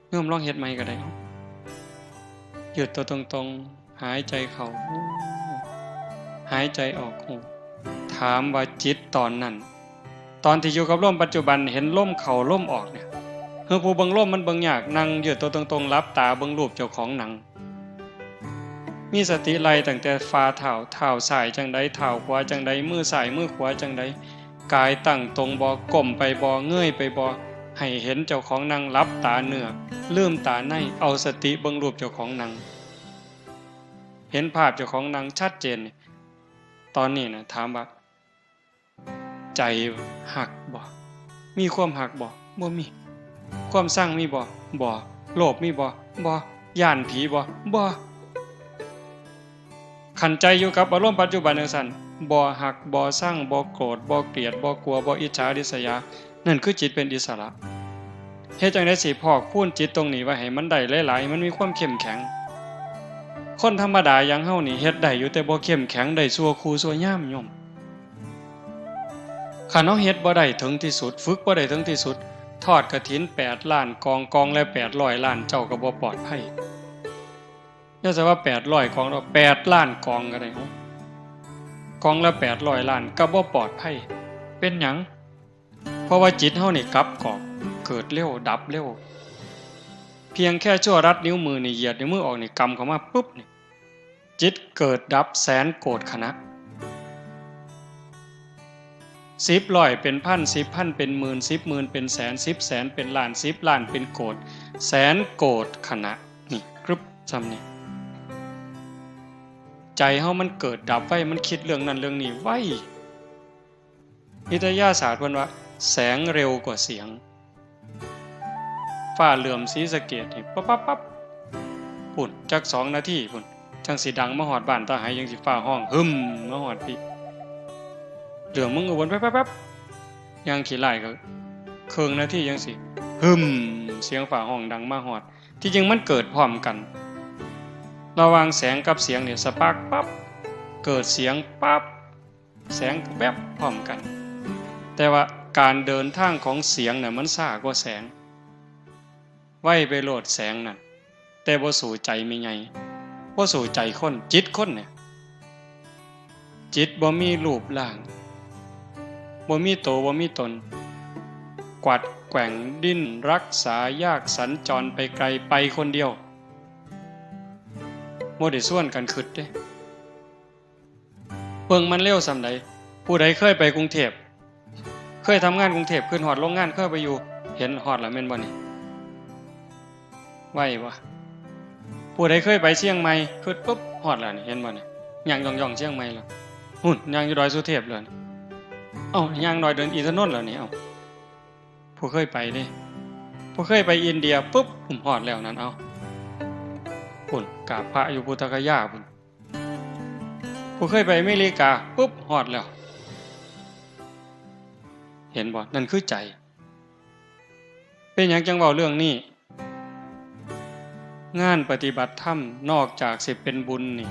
โยมลองเฮ็ดใหม่ก็ได้ ยืดตัวตรงๆ หายใจเข้า ฮู้ หายใจออก ฮู้ ถามว่าจิตตอนนั้น ตอนที่อยู่กับลมปัจจุบัน เห็นลมเข้าลมออกเนี่ย คือผู้เบิ่งลมมันเบิ่งยาก นั่งยืดตัวตรงๆ หลับตาเบิ่งรูปเจ้าของนั่ง มีสติไล่ตั้งแต่ฝ่าเท้า เท้าซ้ายจั่งใด เท้าขวาจั่งใด มือซ้ายมือขวาจั่งใด กายตั้งตรงบ่ ก้มไปบ่ เงยไปบ่ ให้เห็นเจ้าของนั่ง หลับตาเนื้อ ลืมตาใน เอาสติเบิ่งรูปเจ้าของนั่ง เห็นภาพเจ้าของนั่งชัดเจนนี่ ตอนนี้นะ ถามว่า ใจฮักบ่ มีความฮักบ่ บ่มี ความซังมีบ่ บ่ โลภมีบ่ บ่ ย้านผีบ่ บ่ คันใจอยู่กับอารมณ์ปัจจุบันจั่งซั้น บ่ฮัก บ่ซัง บ่โกรธ บ่เกลียด บ่กลัว บ่อิจฉาริษยา นั่นคือจิตเป็นอิสระ เฮ็ดจั่งใดสิพอกพูนจิตตรงนี้ไว้ให้มันได้หลายๆ ให้มันมีความเข้มแข็ง คนธรรมดาอย่างเฮานี่เฮ็ดได้อยู่ แต่บ่เข้มแข็ง ได้ชั่วครู่ชั่วยามโยม คันเฮาเฮ็ดบ่ได้ถึงที่สุด ฝึกบ่ได้ถึงที่สุด ทอดกฐินแปดล้านกอง กองละแปดร้อยล้าน เจ้าก็บ่ปลอดภัย อย่าใส่ว่าแปดร้อยกองดอก แปดล้านกองก็ได้ เอ้า กองละแปดร้อยล้าน ก็บ่ปลอดภัย เป็นหยัง เพราะว่าจิตเฮานี่กลับกรอก เกิดเร็ว ดับเร็ว เพียงแค่ชั่วรัดนิ้วมือนี่ เหยียดนิ้วมือออกนี่ กำเข้ามาปุ๊บนี่ จิตเกิดดับแสนโกฏขณะ สิบร้อยเป็นพัน สิบพันเป็นหมื่น สิบหมื่นเป็นแสน สิบแสนเป็นล้าน สิบล้านเป็นโกฏ แสนโกฏขณะ นี่ กรึบ ซ่ำนี่ ใจเฮามันเกิดดับไว มันคิดเรื่องนั้นเรื่องนี้ไว วิทยาศาสตร์เพิ่นว่า แสงเร็วกว่าเสียง ฟ้าเหลื่อมศรีสะเกษนี่ ปั๊บปั๊บปั๊บ พุ้น จักสองนาทีพุ้น จั่งสิดังมาฮอดบ้านตาไห จั่งสิฟ้าฮ้อง หึ่ม มาฮอดพี้ เหลื่อมเมืองอุบล ปั๊บปั๊บปั๊บ อย่างขี้ร้ายก็ เคิ่งนาทีจั่งสิ หึ่ม เสียงฟ้าฮ้องดังมาฮอด ที่จริงมันเกิดพร้อมกัน ระหว่างแสงกับเสียงเนี่ย สปาร์คปั๊บ เกิดเสียงปั๊บ แสงแวบพร้อมกัน แต่ว่าการเดินทางของเสียงน่ะมันช้ากว่าแสง ไวไปโลดแสงนั่น แต่บ่สู้ใจแม่ใหญ่ บ่สู้ใจคน จิตคนเนี่ย จิตบ่มีรูปร่าง บ่มีโต บ่มีตน กวัดแกว่งดิ้นรักษายาก สัญจรไปไกล ไปคนเดียว บ่ได้ชวนกันคิดเด้ เบิ่งมันเร็วส่ำใด ผู้ใดเคยไปกรุงเทพฯ เคยทำงานกรุงเทพฯ ขึ้นฮอดโรงงาน เคยไปอยู่ เห็นฮอดแล้วแม่นบ่นี่ ไวบ่ ผู้ใดเคยไปเชียงใหม่ ขึ้นปุ๊บ ฮอดแล้วนี่ เห็นบ่นี่ ย่างย่องๆ เชียงใหม่แล้ว หุ่น ย่างอยู่ดอยสุเทพฯแล้วนี่ เอ้า ย่างดอยเดินอินทนนท์แล้วนี่ เอ้า ผู้เคยไปเด้ ผู้เคยไปอินเดียปุ๊บ ผมฮอดแล้วนั่น เอ้า พุ่น กราบพระอยู่พุทธคยาพุ่น ผู้เคยไปอเมริกาปุ๊บ ฮอดแล้ว เห็นบ่ นั่นคือใจ เป็นหยังจั่งเว้าเรื่องนี้ งานปฏิบัติธรรมนอกจากสิเป็นบุญนี่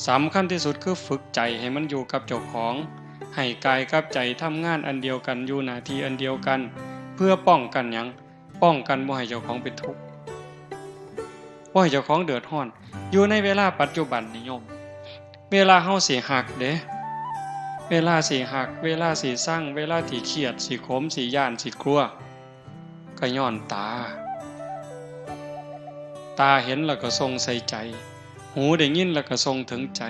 สำคัญที่สุดคือฝึกใจให้มันอยู่กับเจ้าของ ให้กายกับใจทำงานอันเดียวกัน อยู่หน้าที่อันเดียวกัน เพื่อป้องกันหยัง ป้องกันบ่ให้เจ้าของเป็นทุกข์ บ่ให้เจ้าของเดือดร้อน อยู่ในเวลาปัจจุบันนี่โยม เวลาเฮาสิฮักเด้ เวลาสิฮัก เวลาสิซัง เวลาสิเครียด สิขม สิย้าน สิกลัว ก็ย้อนตา ตาเห็นแล้วก็ส่งใส่ใจ หูได้ยินแล้วก็ส่งถึงใจ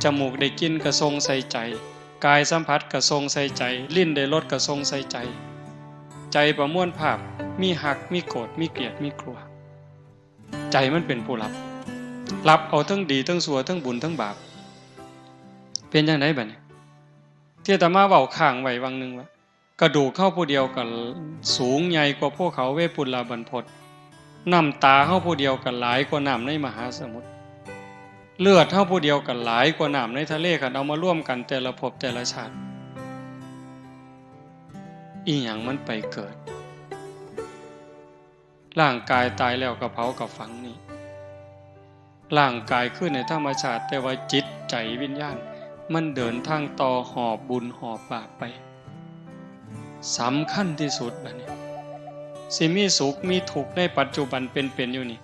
จมูกได้กลิ่นก็ส่งใส่ใจ กายสัมผัสก็ส่งใส่ใจ ลิ้นได้รสก็ส่งใส่ใจ ใจประมวลภาพ มีฮัก มีโกรธ มีเกลียด มีกลัว ใจมันเป็นผู้รับ รับเอาทั้งดีทั้งชั่ว ทั้งบุญทั้งบาป เป็นจั่งใดบัดนี้ ที่อาตมาเว้าค้างไว้วังหนึ่งว่า กระดูกเฮาผู้เดียวก็สูงใหญ่กว่าภูเขาเวปุลลาบรรพต น้ำตาเฮาผู้เดียวก็หลายกว่าน้ำในมหาสมุทร เลือดเฮาผู้เดียวก็หลายกว่าน้ำในทะเล คันเอามารวมกันแต่ละภพแต่ละชาติ อีหยังมันไปเกิด ร่างกายตายแล้วก็เผาก็ฝังนี่ ร่างกายคืนให้ธรรมชาติ แต่ว่าจิตใจวิญญาณ มันเดินทางต่อหอบบุญหอบบาปไป สำคัญที่สุดบัดนี้ สิมีสุขมีทุกข์ในปัจจุบันเป็นๆ อยู่นี่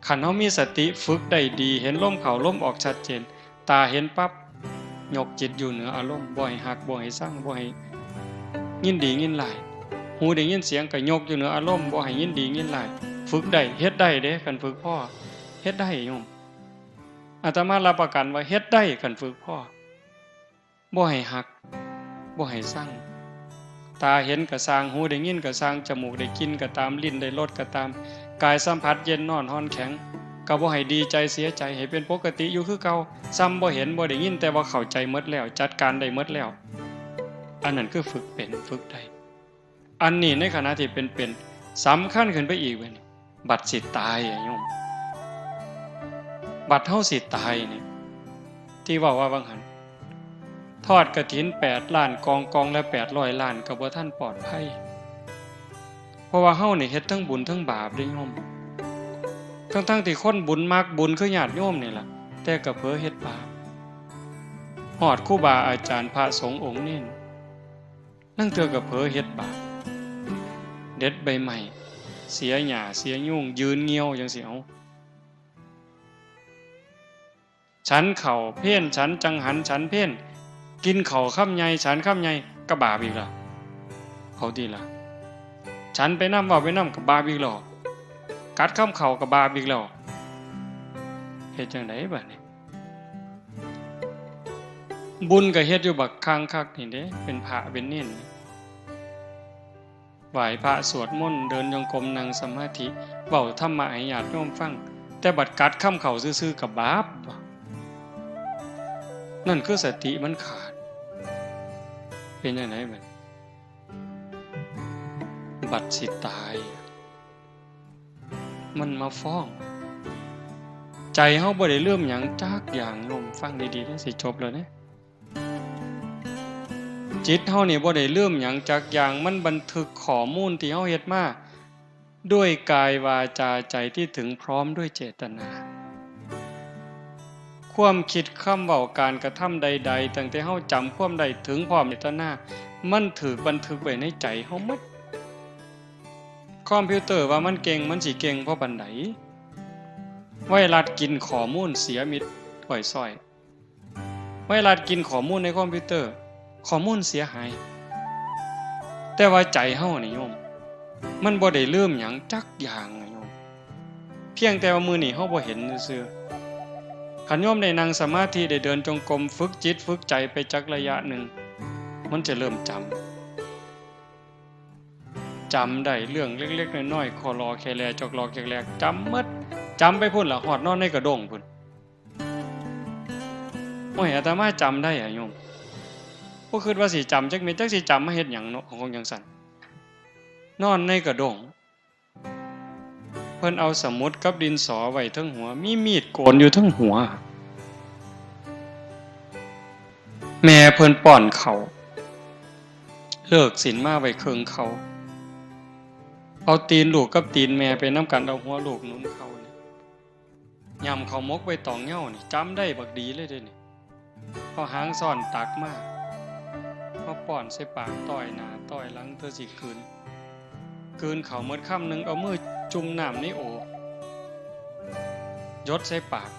คันเฮามีสติฝึกได้ดี เห็นลมเข้าลมออกชัดเจน ตาเห็นปั๊บ ยกจิตอยู่เหนืออารมณ์ บ่ให้ฮัก บ่ให้ซัง บ่ให้ยินดียินร้าย หูได้ยินเสียงก็ยกอยู่เหนืออารมณ์ บ่ให้ยินดียินร้าย ฝึกได้ เฮ็ดได้เด้ คันฝึกพอ เฮ็ดได้โยม อาตมารับประกันว่าเฮ็ดได้ คันฝึกพอ บ่ให้ฮัก บ่ให้ซัง ตาเห็นก็ซ่าง หูได้ยินก็ซ่าง จมูกได้กลิ่นก็ตาม ลิ้นได้รสก็ตาม กายสัมผัสเย็นร้อนอ่อนแข็ง ก็บ่ให้ดีใจเสียใจ ให้เป็นปกติอยู่คือเก่า ส่ำบ่เห็นบ่ได้ยิน แต่ว่าเข้าใจหมดแล้ว จัดการได้หมดแล้ว อันนั้นคือฝึกเป็น ฝึกได้ อันนี้ในขณะที่เป็นๆ สำคัญขึ้นไปอีกบัดนี้ บัดสิตายอะโยม บัดเฮาสิตายนี่ ที่เว้าว่าวังหั้น ทอดกฐินแปดล้านกอง กองละแปดร้อยล้าน ก็บ่ทันปลอดภัย เพราะว่าเฮานี่เฮ็ดทั้งบุญทั้งบาปเด้โยม ทั้งๆ ที่คนบุญมักบุญคือญาติโยมนี่ล่ะ แต่ก็เผลอเฮ็ดบาป ฮอดครูบาอาจารย์พระสงฆ์องค์เณร ลางเทื่อก็เผลอเฮ็ดบาป เด็ดใบไม้ เสียหญ้า เสียยุง ยืนเงี่ยวจั่งซี้ เอ้า ฉันข้าวเพล ฉันจังหัน ฉันเพล กินข้าวคำใหญ่ ฉันคำใหญ่ ก็บาปอีกแล้ว เอาติล่ะ ฉันไปนำ เว้าไปนำ ก็บาปอีกแล้ว กัดคำข้าวก็บาปอีกแล้ว เฮ็ดจั่งใดบัดนี้ บุญก็เฮ็ดอยู่บักคักคักนี่เด้ เป็นพระเป็นเณรนี่ ไหว้พระสวดมนต์ เดินจงกรม นั่งสมาธิ เว้าธรรมะให้ญาติโยมฟัง แต่บัดกัดคำข้าวซื่อๆ ก็บาป นั่นคือสติมันขาด เป็นจั่งใดบัด บัดสิตาย มันมาฟ้อง ใจเฮาบ่ได้ลืมหยังจักอย่างโยม ฟังดีๆ เด้อ สิจบแล้วเด้ จิตเฮานี่บ่ได้ลืมหยังจักอย่าง มันบันทึกข้อมูลที่เฮาเฮ็ดมา ด้วยกายวาจาใจที่ถึงพร้อมด้วยเจตนา ความคิด คำเว้า การกระทำใดๆ ตั้งแต่เฮาจำความได้ถึงพร้อมเจตนา มันถูกบันทึกไว้ในใจเฮาหมด คอมพิวเตอร์ว่ามันเก่ง มันสิเก่งพอปานใด ไวรัสกินข้อมูลเสียมิดอ้อยซ้อย ไวรัสกินข้อมูลในคอมพิวเตอร์ ข้อมูลเสียหาย แต่ว่าใจเฮานี่โยม มันบ่ได้ลืมหยังจักอย่างนะโยม เพียงแต่ว่ามื้อนี้เฮาบ่เห็นซื่อๆ คันโยมได้นั่งสมาธิ ได้เดินจงกรม ฝึกจิตฝึกใจไปจักระยะหนึ่ง มันจะเริ่มจำ จำได้เรื่องเล็กๆน้อยๆ คอลอแคแล จอกลอกแจกแลก จำหมด จำไปพุ้นล่ะ ฮอดนอนในกระด้งพุ้น โอ้ย อาตมาจำได้อะโยม บ่คิดว่าสิจำจักเม็ด จักสิจำมาเฮ็ดหยังเนาะ ของจั่งซั้น นอนในกระด้ง เพิ่นเอาสมุดกับดินสอไว้เทิงหัว มีมีดโกนอยู่เทิงหัว แม่เพิ่นป้อนข้าว เลิกศีลมาไว้เคิ่งข้าว เอาตีนลูกกับตีนแม่ไปนำกัน เอาหัวลูกหนุนข้าวนี่ ย่ำข้าวหมกไว้ตองเหย้านี่ จำได้บักดีเลยเด้นี่ เอาหางซ้อนตักมา มาป้อนใส่ปาก ต้อยหน้าต้อยหลัง เทื่อสิกลืน กลืนข้าวหมดคำหนึ่ง เอามือจุ่มน้ำในโอ่ง หยดใส่ปาก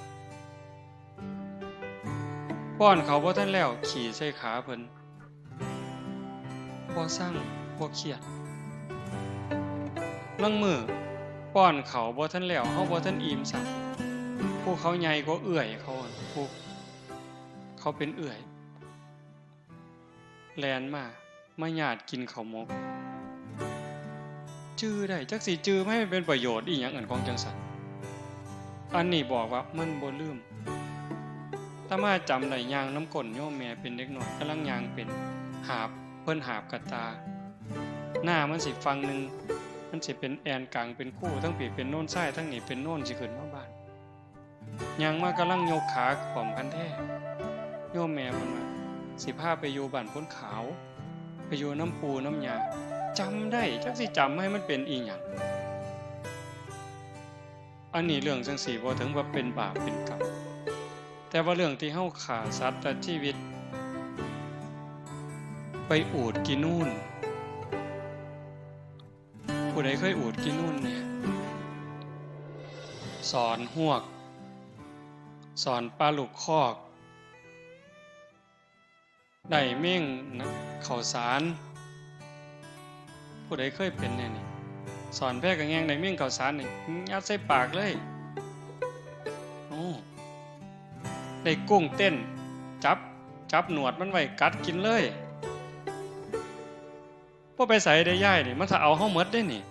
ป้อนข้าวบ่ทันแล้ว ขี้ใส่ขาเพิ่น บ่ซัง บ่เครียด ลางมื้อป้อนข้าวบ่ทันแล้ว เฮาบ่ทันอิ่มซ้ำ ผู้เขาใหญ่กว่าเอื้อยเขา ผู้เขาเป็นเอื้อย แล่นมา มาหยาดกินข้าวหมก จื่อได้ จักสิจื่อมาให้มันเป็นประโยชน์อีหยัง อันของจั่งซั้น อันนี้บอกว่ามันบ่ลืม อาตมาจำได้ ย่างนำก้นโยมแม่เป็นเด็กน้อย กำลังย่างเป็น หาบ เพิ่นหาบกะตา หน้ามันสิฝั่งหนึ่ง มันสิเป็นแอ่นกลางเป็นคู ทั้งปีเป็นโนนทราย ทั้งนี้เป็นโนนสิขึ้นมาบ้าน ย่างมากำลังยกขาขวมคันแท้ โยมแม่เพิ่นว่า สิพาไปอยู่บ้านโพนขาว ไปอยู่นำปู่นำย่า จำได้ จักสิจำให้มันเป็นอีหยัง อันนี้เรื่องจั่งซี้ บ่ถึงว่าเป็นบาปเป็นกรรม แต่ว่าเรื่องที่เฮาฆ่าสัตว์ตัดชีวิต ไปอูดกินนูน ผู้ใดเคยอูดกินนูนเนี่ย สอนฮวก สอนปลาลูกคอก ได้เม่งนะ ข้าวสาร ผู้ใดเคยเป็นแน่นี่ สอนแพกะแงง ได้เม่งข้าวสารนี่ ยัดใส่ปากเลย โอ้ ได้กุ้งเต้น จับ จับหนวดมันไว้ กัดกินเลย บ่ไปไสเด้ยายนี่ มันถ้าเอาเฮาหมดเด้นี่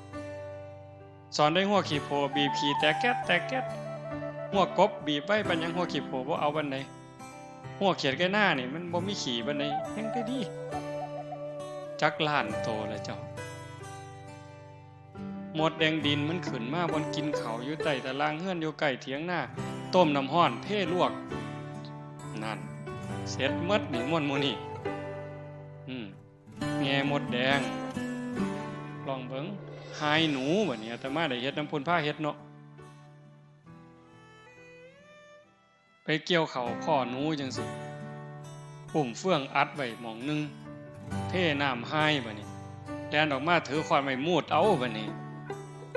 สอนได้ฮวกขี้โพ บีบขี้แตกแก๊ดแตกแก๊ด ฮวกกบบีบไว้ปานหยัง ฮวกขี้โพบ่เอาปานใด ฮวกเขียดไก่นานี่มันบ่มีขี้ปานใด แฮงแต่ดี จักล้านโตละเจ้า มดแดงดินมันขึ้นมาบ่อนกินข้าวอยู่ใต้ตารางเฮือน อยู่ใกล้เถียงนา ต้มน้ำร้อนเทลวก นั่น เสร็จหมดนี่ ม่วนหมู่นี่ อืม แง่มดแดง ลองเบิ่ง หายหนู บัดนี้อาตมาได้เฮ็ดนำพุ้น พาเฮ็ดเนาะ ไปเกี่ยวข้าวพ้อหนูจั่งซี้ อุ้มเฟืองอัดไว้หม่องหนึ่ง เทน้ำหายบัดนี้ แล่นออกมาถือค้อนไว้มูดเอาบัดนี้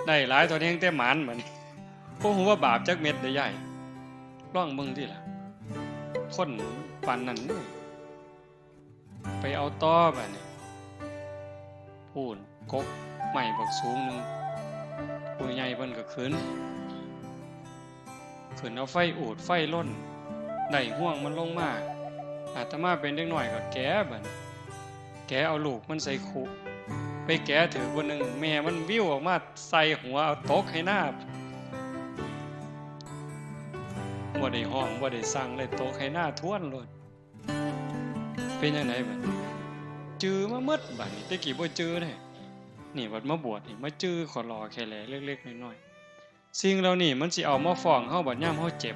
ได้หลายเท่าแฮงแต่หมานบัดนี้ บ่ฮู้ว่าบาปจักเม็ดเด้ยาย ลองเบิ่งติล่ะ คนปานนั้นเด้ ไปเอาต่อบัดนี้ พู้น กกไม้บักสูงหนึ่ง ผู้ใหญ่เพิ่นก็ขึ้น ขึ้นเอาไฟอูดไฟลน ได้ฮวงมันลงมา อาตมาเป็นเด็กน้อยก็แกะบัดนี้ แกะเอาลูกมันใส่คุ ไปแกะถืกผู้หนึ่ง แม่มันวิวออกมาใส่หัว เอาตกให้หน้า บ่ได้ฮ้อง บ่ได้สั่งเลย ตกให้หน้าท้วนโลด เป็นจั่งใดบัดนี้ จื่อมาหมดบัดนี้ แต่กี้บ่จื่อเด้ นี่บัดมาบวชนี่ มาจื่อขอรอแค่แลเล็กๆน้อยๆ สิ่งเหล่านี้มันสิเอามาฟ้องเฮาบัดยามเฮาเจ็บ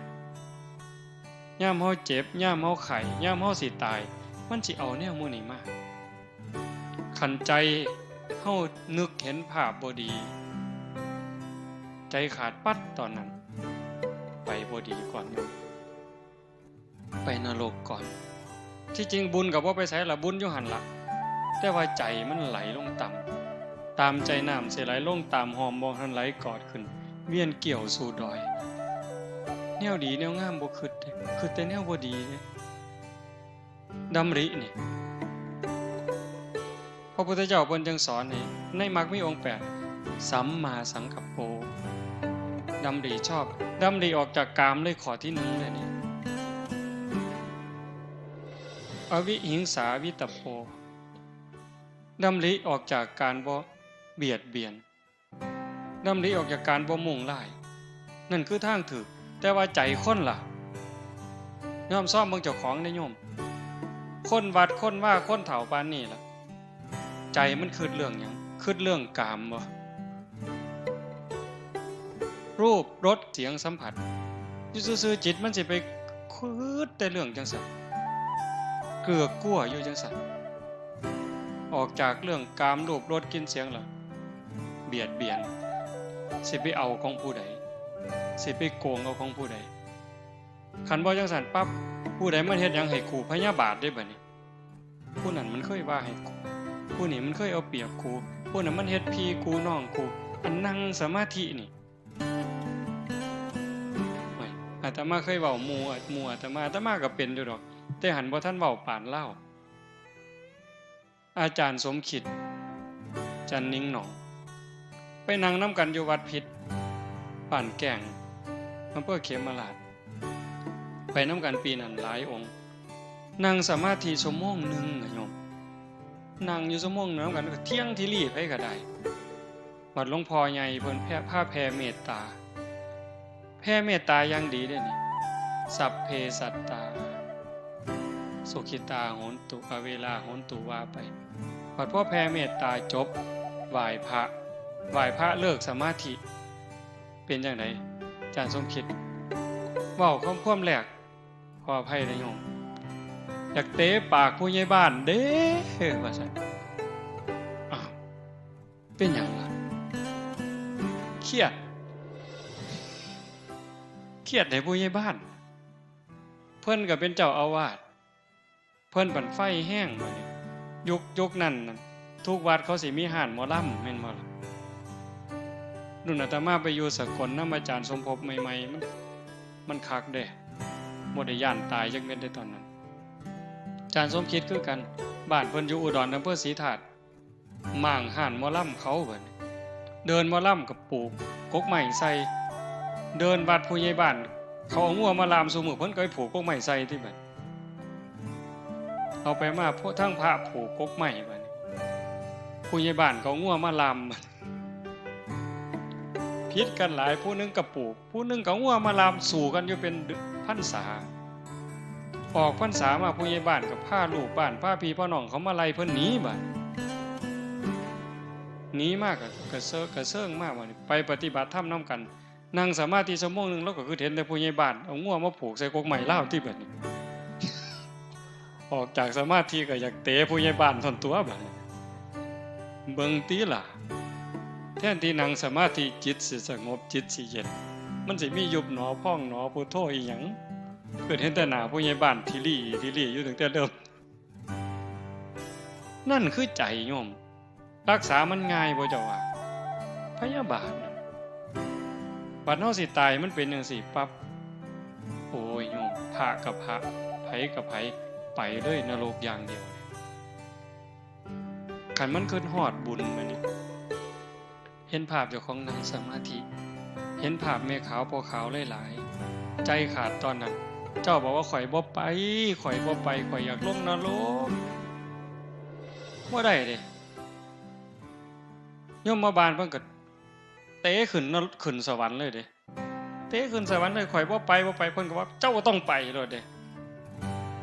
ยามเฮาเจ็บ ยามเฮาไข้ ยามเฮาสิตาย มันสิเอาแนวหมู่นี้มา คันใจเฮานึกเห็นภาพบ่ดี ใจขาดปั๊ดตอนนั้น ไปบ่ดีก่อนหมู่ ไปนรกก่อน ที่จริงบุญก็บ่ไปไสล่ะ บุญอยู่หั่นล่ะ แต่ว่าใจมันไหลลงต่ำ ตามใจน้ำสิไหลลงตามห้อม บ่ทันไหลกอดขึ้น เวียนเกี่ยวสู่ดอย แนวดีแนวงามบ่คิดเด้ คิดแต่แนวบ่ดีเด้ ดำรินี่ พระพุทธเจ้าเพิ่นจึงสอนให้ ในมรรคมีองค์แปด สัมมาสังกัปโป ดำริชอบ ดำริออกจากกามเลย ข้อที่หนึ่งเลยนี่ อวิหิงสาวิตตปโป ดำริออกจากการบ่ เบียดเบียน ดำริออกจากการบ่มุ่งร้าย นั่นคือทางถูก แต่ว่าใจคนล่ะ ยอมซ่อมเบิ่งเจ้าของได้โยม คนวัดคนว่าคนเฒ่าปานนี้ล่ะ ใจมันคิดเรื่องหยัง คิดเรื่องกามบ่ รูปรสเสียงสัมผัส อยู่ซื่อๆ จิตมันสิไปคิดแต่เรื่องจังซั่น เกือกกลัวอยู่จังซั่น ออกจากเรื่องกามรูปรสกลิ่นเสียงแล้ว เบียดเบียน สิไปเอาของผู้ใด สิไปโกงเอาของผู้ใด คันบ่จังซั่นปั๊บ ผู้ใดมันเฮ็ดหยังให้กู พยาบาทเด้บัดนี้ ผู้นั้นมันเคยว่าให้กู ผู้นี้มันเคยเอาเปรียบกู ผู้นั้นมันเฮ็ดพี่กูน้องกู อันนั่งสมาธินี่ โอ้ย อาตมาเคยเว้าหมู่ หมู่อาตมา อาตมาก็เป็นอยู่ดอก แต่หั้นบ่ทันเว้าปานลาว อาจารย์สมคิด จันทน์นิ่งหนอง ไปนั่งนำกันอยู่วัดพิษ บ้านแก้ง อำเภอเขมราฐ ไปนำกันปีนั้นหลายองค์ นั่งสมาธิชั่วโมงหนึ่งอะโยม นั่งอยู่ชั่วโมงหนึ่งนำกัน ก็เที่ยงที่รีไผก็ได้ บัดหลวงพ่อใหญ่เพิ่นแผ่ พาแผ่เมตตา แผ่เมตตาอย่างดีเด้นี่ สัพเพสัตตา สุขิตาโหนตุ อเวราโหนตุ ว่าไป บัดพอแผ่เมตตาจบ ไหว้พระ ไหว้พระเลิกสมาธิ เป็นจั่งใด อาจารย์สมคิด เว้าคำความแรก ขออภัยนะโยม อยากเตะปากผู้ใหญ่บ้านเด้ ว่าซั่น อ้าว เป็นหยังล่ะ เครียด เครียดให้ผู้ใหญ่บ้าน เพิ่นก็เป็นเจ้าอาวาส เพิ่นบั้นไฟแฮงบัดนี้ ยุค ยุคนั้นน่ะ ทุกวัดเขาสิมีฮ้านหมอลำแม่นบ่ล่ะ รุ่นอาตมาไปอยู่สกลนำอาจารย์สมภพใหม่ๆ มัน มันคักเด้ บ่ได้ย้านตายจักเม็ดเด้ตอนนั้น อาจารย์สมคิดคือกัน บ้านเพิ่นอยู่อุดร อำเภอศรีธาตุ ม้างฮ้านหมอลำเขาบัดนี้ เดินหมอลำก็ผูกกกไม้ใส่ เดินวัดผู้ใหญ่บ้าน เขาเอางัวมาล่ามซุมื้อ เพิ่นก็ไปผูกกกไม้ใส่ติบัด เอาไปมา พวกทั้งพระผูกกกไม้บัดนี้ ผู้ใหญ่บ้านก็เอางัวมาล่ามบัด ผิดกันหลาย ผู้หนึ่งก็ผูก ผู้หนึ่งก็เอางัวมาล่าม สู้กันอยู่เป็นพรรษา ออกพรรษามาผู้ใหญ่บ้านก็พาลูกบ้าน พาพี่พาน้องเขามาไล่เพิ่นหนีบัด หนีมาก็กระเซิง กระเซิงมาบัดนี้ ไปปฏิบัติธรรมนำกัน นั่งสมาธิชั่วโมงหนึ่ง ลาวก็คือเห็นแต่ผู้ใหญ่บ้านเอางัวมาผูกใส่กกไม้ลาวติบัดนี้ ออกจากสมาธิก็อยากเตะผู้ใหญ่บ้านท่อนตัวบัดนี้ เบิ่งติล่ะ แทนที่นั่งสมาธิจิตสิสงบ จิตสิเย็น มันสิมียุบหนอพองหนอพุทโธอีหยัง คือเห็นแต่หน้าผู้ใหญ่บ้านที่ลี่ที่ลี่อยู่ตั้งแต่เริ่ม นั่นคือใจโยม รักษามันง่ายบ่เจ้าว่า พยาบาทน่ะ บัดเฮาสิตายมันเป็นจั่งซี้ปั๊บ โอ้ยโยม พระกับพระ ไผกับไผ ไปเลยนรกอย่างเดียว คันมันคิดฮอดบุญบัดนี้ เห็นภาพเจ้าของนั่งสมาธิ เห็นภาพแม่ขาวพ่อขาวหลายๆ ใจขาดตอนนั้น เจ้าบอกว่า "ข้อยบ่ไป ข้อยบ่ไป ข้อยอยากลงนรก" บ่ได้เด้ ยมบาลเพิ่นก็เตะขึ้นนร- ขึ้นสวรรค์เลยเด้ เตะขึ้นสวรรค์เลย "ข้อยบ่ไป บ่ไป" เพิ่นก็ว่า "เจ้าต้องไป" โลดเด้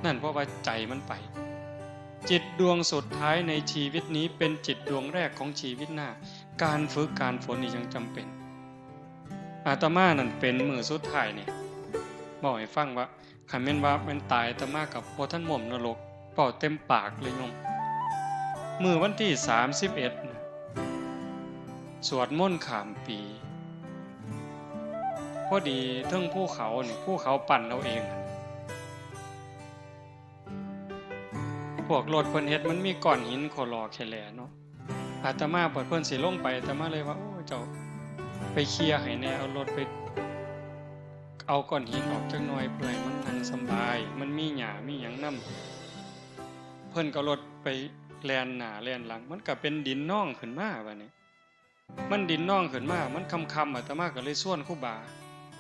นั่นเพราะว่าใจมันไป จิตดวงสุดท้ายในชีวิตนี้เป็นจิตดวงแรกของชีวิตหน้า การฝึกการฝนนี่ยังจำเป็น อาตมานั่นเป็นมื้อสุดท้ายนี่ เว้าให้ฟังว่า คันแม่นว่าแม่นตาย อาตมาก็บ่ทันม่วมนรก เว้าเต็มปากเลยโยม มื้อวันที่สามสิบเอ็ดน่ะ สวดมนต์ข้ามปี พอดีเทิงภูเขานี่ ภูเขาปั้นเอาเอง พวกรถเพิ่นเฮ็ดมันมีก้อนหินโคลอแคแลเนาะ อาตมาบัดเพิ่นสิลงไป อาตมาเลยว่า "โอ้ เจ้าไปเคลียร์ให้แหน่ เอารถไป เอาก้อนหินออกจักหน่อย เพื่อให้มันนั่งสำบาย มันมีหญ้ามีหยังนำ" เพิ่นก็เอารถไปแล่นหน้าแล่นหลัง มันก็เป็นดินนองขึ้นมาบัดนี้ มันดินนองขึ้นมา มันค่ำๆ อาตมาก็เลยชวนครูบา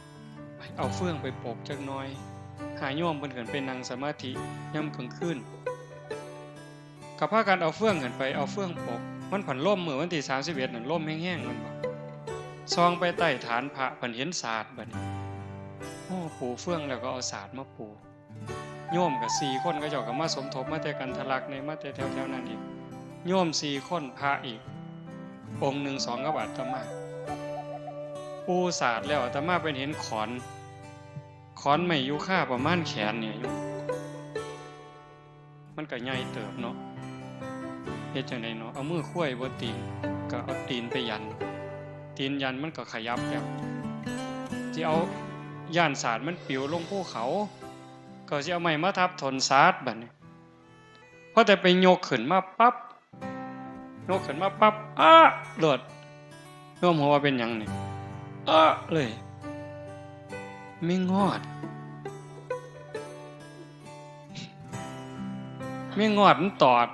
"เอาเฟืองไปปกจักหน่อย" หาโยมเพิ่นขึ้นไปนั่งสมาธิยามกลางคืน ก็พากันเอาเฟืองขึ้นไป เอาเฟืองปก มันผันล่มมื้อวันที่สามสิบเอ็ดนั่น ล่มแฮงๆ มันบ่ ส่องไปใต้ฐานพระ ผันเห็นสาดบัดนี้ โอ้ ปูเฟืองแล้วก็เอาสาดมาปู โยมก็สี่คน เขาเจ้าก็มาสมทบ มาแต่กันทะลักนี่ มาแต่แถวๆ นั้นอีก โยมสี่คน พระอีกองค์หนึ่ง สอง กับอาตมา ปูสาดแล้ว อาตมาไปเห็นขอน ขอนไม้ยูคาประมาณแขนเนี่ยโยม มันก็ใหญ่เติบเนาะ เฮ็ดจั่งใดเนาะ เอามือควยบ่ติง ก็เอาตีนไปยัน ตีนยันมันก็ขยับแล้ว สิเอา ย้านสาดมันปลิวลงภูเขา ก็สิเอาไม้มาทับถอนสาดบัดนี้ พอแต่ไปยกขึ้นมาปั๊บ ยกขึ้นมาปั๊บ อ๊ะ โลด โยมฮู้ว่าเป็นหยังนี่ อ๊ะ เลย แมงงอด แมงงอดมันตอด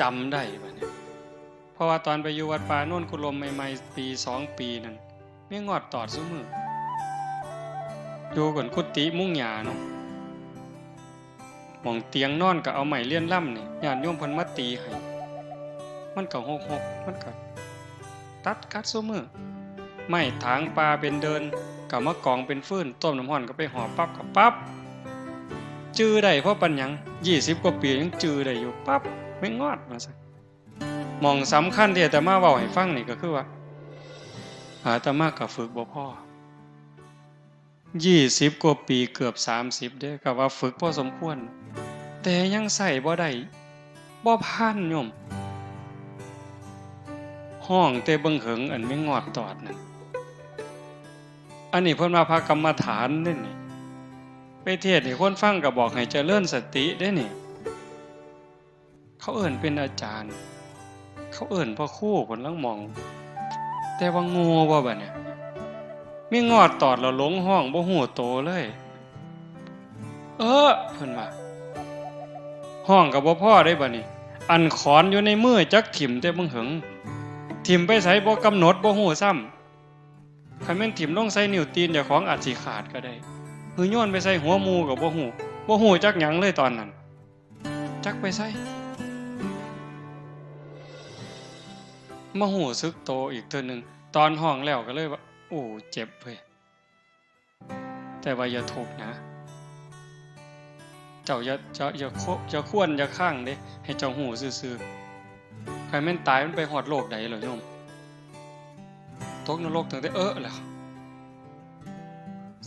จำได้บัดนี้ เพราะว่าตอนไปอยู่วัดป่าโนนกุลมใหม่ๆ ปีสองปีนั่น แมงงอดตอดซุมื้อ อยู่กันกุฏิมุงหญ้าเนาะ หม่องเตียงนอนก็เอาไม้เลียนลำนี่ ญาติโยมเพิ่นมาตีให้ มันก็หกๆ มันก็ตัดกัดซุมื้อ ไม้ถางป่าเป็นเดิน ก็มากองเป็นฟืน ต้มน้ำร้อนก็ไปห่อปั๊บก็ปั๊บ จื่อได้เพราะปานหยัง ยี่สิบกว่าปียังจื่อได้อยู่ ปั๊บ แมงงอดว่าซั่น หม่องสำคัญที่อาตมาเว้าให้ฟังนี่ก็คือว่า อาตมาก็ฝึกบ่พอ ยี่สิบกว่าปี เกือบสามสิบเด้ ก็ว่าฝึกพอสมควร แต่ยังใช้บ่ได้ บ่ผ่านโยม ฮ้องแต่เบิ่งเหิง อันแมงงอดตอดนั่น อันนี้เพิ่นว่าพระกรรมฐานเด้นี่ ไปเทศน์ให้คนฟังก็บอกให้เจริญสติเด้นี่ เขาเอิ้นเป็นอาจารย์ เขาเอิ้นพ่อครูพุ้นลางหม่อง แต่ว่าโง่บ่บัดเนี่ย แมงงอดตอดแล้วหลงฮ้องบ่ฮู้โตเลย เออ เพิ่นว่า ฮ้องก็บ่พอเด้บัดนี้ อันขอนอยู่ในมือจักถิ่มแต่เบิ่งเหิง ถิ่มไปไสบ่กำหนดบ่ฮู้ซ้ำ คันแม่นถิ่มลงใส่นิ้วตีนเจ้าของอาจสิขาดก็ได้ หรือโยนไปใส่หัวหมู่ก็บ่ฮู้ บ่ฮู้จักหยังเลยตอนนั้น จักไปไส มาฮู้สึกโตอีกเทื่อหนึ่ง ตอนฮ้องแล้วก็เลยว่า โอ้ เจ็บเว้ย แต่ว่าอย่าทุกข์นะ เจ้าอย่า อย่า อย่าคว อย่าควร อย่าคางเด้ ให้เจ้าฮู้ซื่อๆ คันแม่นตายมันไปฮอดโลกใดเหรอโยม ตกนรกตั้งแต่เอิ้นแล้ว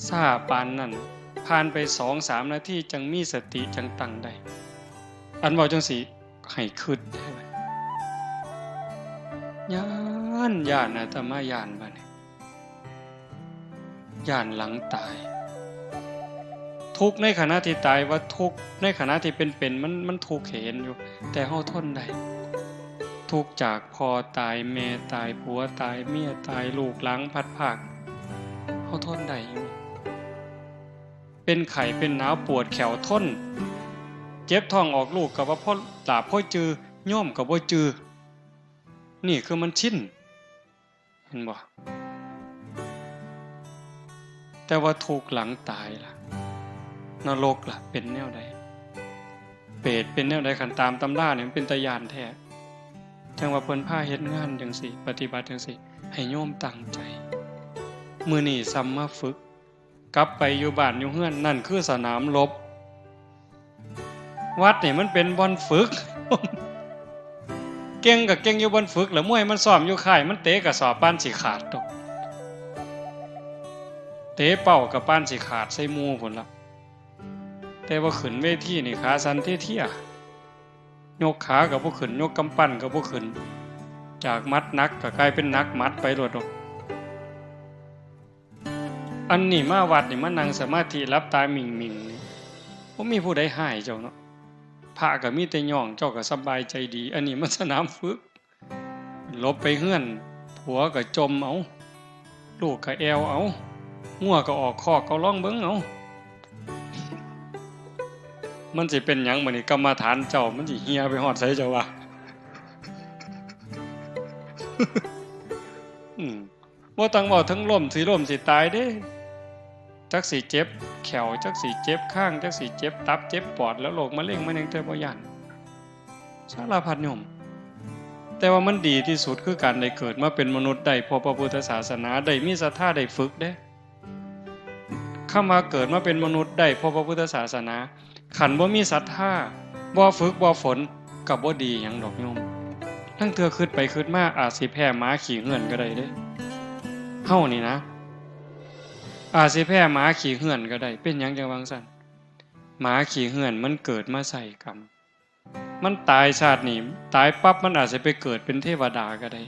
ซ่าปานนั้น ผ่านไปสองสามนาทีจั่งมีสติจั่งตั้งได้ อันเว้าจั่งซี้ ให้คิด ย้าน ย้าน อาตมาย้านบัดนี้ ย้านหลังตาย ทุกข์ในขณะที่ตายว่าทุกข์ ในขณะที่เป็นๆ มัน มันทุกข์ให้เห็นอยู่ แต่เฮาทนได้ ทุกข์จากพ่อตาย แม่ตาย ผัวตาย เมียตาย ลูกหลานพลัดพราก เฮาทนได้อยู่ เป็นไข้เป็นหนาวปวดแข้วทน เจ็บท้องออกลูกก็ว่าพอหลาบพอจือ โยมก็บ่จือ นี่คือมันชิน เห็นบ่ แต่ว่าทุกข์หลังตายล่ะ นรกล่ะ เป็นแนวใด เปรตเป็นแนวใด คันตามตำราเนี่ยมันเป็นตาย้านแท้ จั่งว่าเพิ่นพาเฮ็ดงานจั่งซี้ ปฏิบัติจั่งซี้ ให้โยมตั้งใจ มื้อนี้ซ้ำมาฝึก กลับไปอยู่บ้านอยู่เฮือน นั่นคือสนามรบ วัดนี่มันเป็นบ่อนฝึก เก่งก็เก่งอยู่บ่อนฝึก แล้วมวยมันซ้อมอยู่ค่าย มันเตะกระสอบปานสิขาดตก เตะเป้ากับปานสิขาดใส่หมู่พุ้นละ แต่ว่าขึ้นเวทีนี่ขาสั่นเทียๆ ยกขาก็บ่ขึ้น ยกกำปั้นก็บ่ขึ้น จากหมัดหนักก็กลายเป็นหนักหมัดไปโลดดอก อันนี้มาวัดนี่มานั่งสมาธิหลับตาหมิ่งๆ นี่ บ่มีผู้ใดฮ้ายเจ้าเนาะ พระก็มีแต่ย่อง เจ้าก็สบายใจดี อันนี้มันสนามฝึก หลบไปเฮือน ผัวก็จ่มเอา ลูกก็แอ่วเอา งัวก็ออกคอก ก็ลองเบิ่งเอา มันสิเป็นหยังบัดนี้ กรรมฐานเจ้า มันสิเหี่ยไปฮอดไสเจ้าว่า อืม บ่ต้องเว้าถึงล้มสิล้มสิตายเด้ จักสิเจ็บแข้ว จักสิเจ็บคาง จักสิเจ็บตับ เจ็บปอด แล้วโรคมะเร็งมะเร็งเธอบ่ย้าน สารพัดโยม แต่ว่ามันดีที่สุดคือการได้เกิดมาเป็นมนุษย์ ได้พบพระพุทธศาสนา ได้มีศรัทธา ได้ฝึกเด้ คำว่าเกิดมาเป็นมนุษย์ ได้พบพระพุทธศาสนา คันบ่มีศรัทธา บ่ฝึก บ่ฝน ก็บ่ดีหยังดอกโยม ลางเทื่อคิดไปคิดมา อาจสิแพ้หมาขี้เฮือนก็ได้เด้ เฮานี่นะ อาจสิแพ้หมาขี้เฮือนก็ได้ เป็นหยังจั่งว่าจั่งซั้น หมาขี้เฮือนมันเกิดมาใส่กรรม มันตายชาตินี้ ตายปั๊บมันอาจสิไปเกิดเป็นเทวดาก็ได้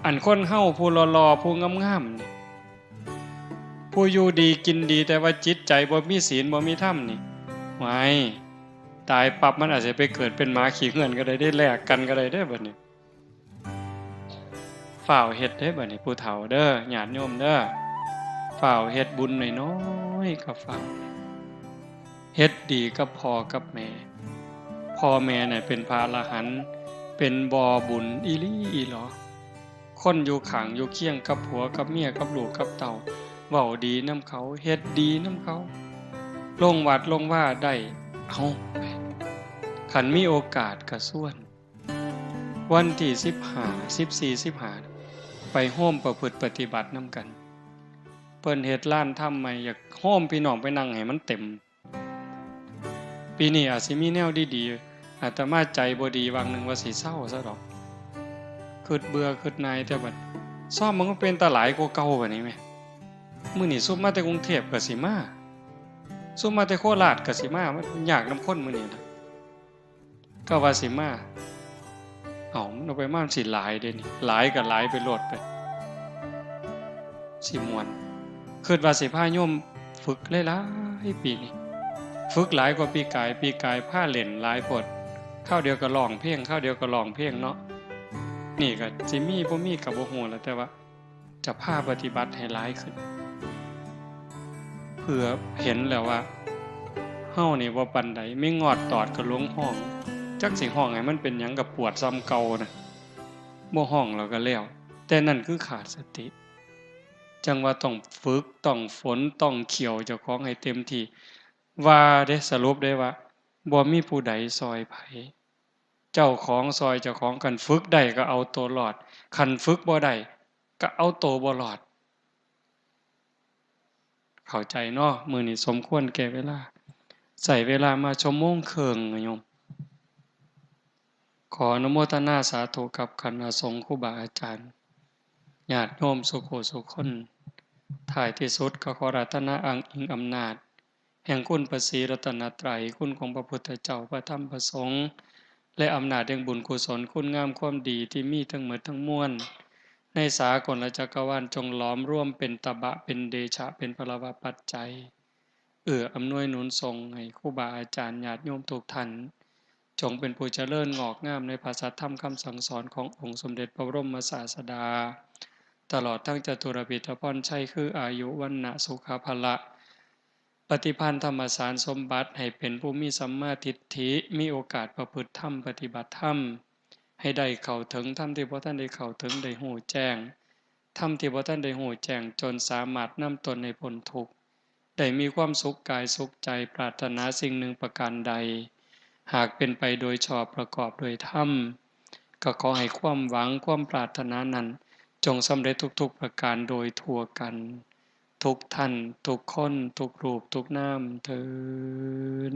อันคนเฮาผู้หล่อๆ ผู้งามๆ นี่ ผู้อยู่ดีกินดี แต่ว่าจิตใจบ่มีศีลบ่มีธรรมนี่ ไว้ ตายปั๊บมันอาจสิไปเกิดเป็นหมาขี้เฮือนก็ได้ ได้แลกกันก็ได้เด้อบัดนี้ ฟ้าวเฮ็ดเด้อบัดนี้ ผู้เฒ่าเด้อ ญาติโยมเด้อ ฟ้าวเฮ็ดบุญน้อยๆ ก็ฟ้าว เฮ็ดดีกับพ่อกับแม่ พ่อแม่น่ะเป็นพระอรหันต์ เป็นบ่อบุญอีหลีอีหลอ คนอยู่ข้างอยู่เคียงกับผัวกับเมียกับลูกกับเต้า เว้าดีนำเขา เฮ็ดดีนำเขา ลงวัดลงวาได้ เอา คันมีโอกาสก็ชวน วันที่สิบห้า สิบสี่ สิบห้า ไปโฮมประพฤติปฏิบัตินำกัน เพิ่นเฮ็ดลานธรรมใหม่ อยากโฮมพี่น้องไปนั่งให้มันเต็ม ปีนี้อาจสิมีแนวดีๆ อาตมาใจบ่ดี วางหนึ่งว่าสิเซาซะดอก คิดเบื่อคิดหน่าย แต่บัดซ่อมมันก็เป็นตาหลายกว่าเก่าบัดนี้แหม มื้อนี้ซุมมาแต่กรุงเทพฯก็สิมา ซุมมาแต่โคราชก็สิมา มันยากนำคนมื้อนี้นะ ก็ว่าสิมา เอ้า มันเอาไปมามันสิหลายเด้นี่ หลายก็หลายไปโลดไป สิม่วน คิดว่าสิพาโยมฝึกหลายๆ ปีนี้ ฝึกหลายกว่าปีกาย ปีกายพาเล่นหลายโพด คราวเดียวก็ร้องเพลง คราวเดียวก็ร้องเพลงเนาะ นี่ก็สิมีบ่มีก็บ่ฮู้ล่ะ แต่ว่าจะพาปฏิบัติให้หลายขึ้น เพื่อเห็นแล้วว่า เฮานี่บ่ปานใด มีงอดตอดก็หลงฮ้อง จักสิฮ้องให้มันเป็นหยังก็ปวดส่ำเก่านะ บ่ฮ้องแล้วก็แล้ว แต่นั่นคือขาดสติ จั่งว่าต้องฝึก ต้องฝน ต้องเคี่ยวเจ้าของให้เต็มที่ ว่าเด้ สรุปได้ว่า บ่มีผู้ใดซ่อยไผ เจ้าของซ่อยเจ้าของ คันฝึกได้ก็เอาตัวรอด คันฝึกบ่ได้ก็เอาตัวบ่รอด เข้าใจเนาะ มื้อนี้สมควรแก่เวลา ใช้เวลามาชั่วโมงครึ่งนะโยม ขออนุโมทนาสาธุกับคณะสงฆ์ครูบาอาจารย์ ญาติโยมสุขูสุคน ท้ายที่สุดก็ขออาราธนาอ้างอิงอำนาจ แห่งคุณพระศรีรัตนตรัย คุณของพระพุทธเจ้า พระธรรม พระสงฆ์ และอำนาจแห่งบุญกุศล คุณงามความดีที่มีทั้งหมดทั้งมวล ในสากลจักรวาล จงหลอมรวมเป็นตบะ เป็นเดชะ เป็นพลวปัจจัย เอื้ออำนวยหนุนส่งให้ครูบาอาจารย์ ญาติโยมทุกท่าน จงเป็นผู้เจริญงอกงามในพระสัทธรรมคำสั่งสอนขององค์สมเด็จพระบรมศาสดา ตลอดทั้งจตุรพิธพรชัย คืออายุ วรรณะ สุขะ พละ ปฏิภาณธรรมสารสมบัติ ให้เป็นผู้มีสัมมาทิฏฐิ มีโอกาสประพฤติธรรม ปฏิบัติธรรม ให้ได้เข้าถึงธรรมที่บ่ทันได้เข้าถึง ได้ฮู้แจ้งธรรมที่บ่ทันได้ฮู้แจ้ง จนสามารถนำตนให้พ้นทุกข์ ได้มีความสุขกายสุขใจ ปรารถนาสิ่งหนึ่งประการใด หากเป็นไปโดยชอบประกอบโดยธรรม ก็ขอให้ความหวังความปรารถนานั้น จงสำเร็จทุกๆประการโดยทั่วกัน ทุกท่าน ทุกคน ทุกรูป ทุกนาม เทอญ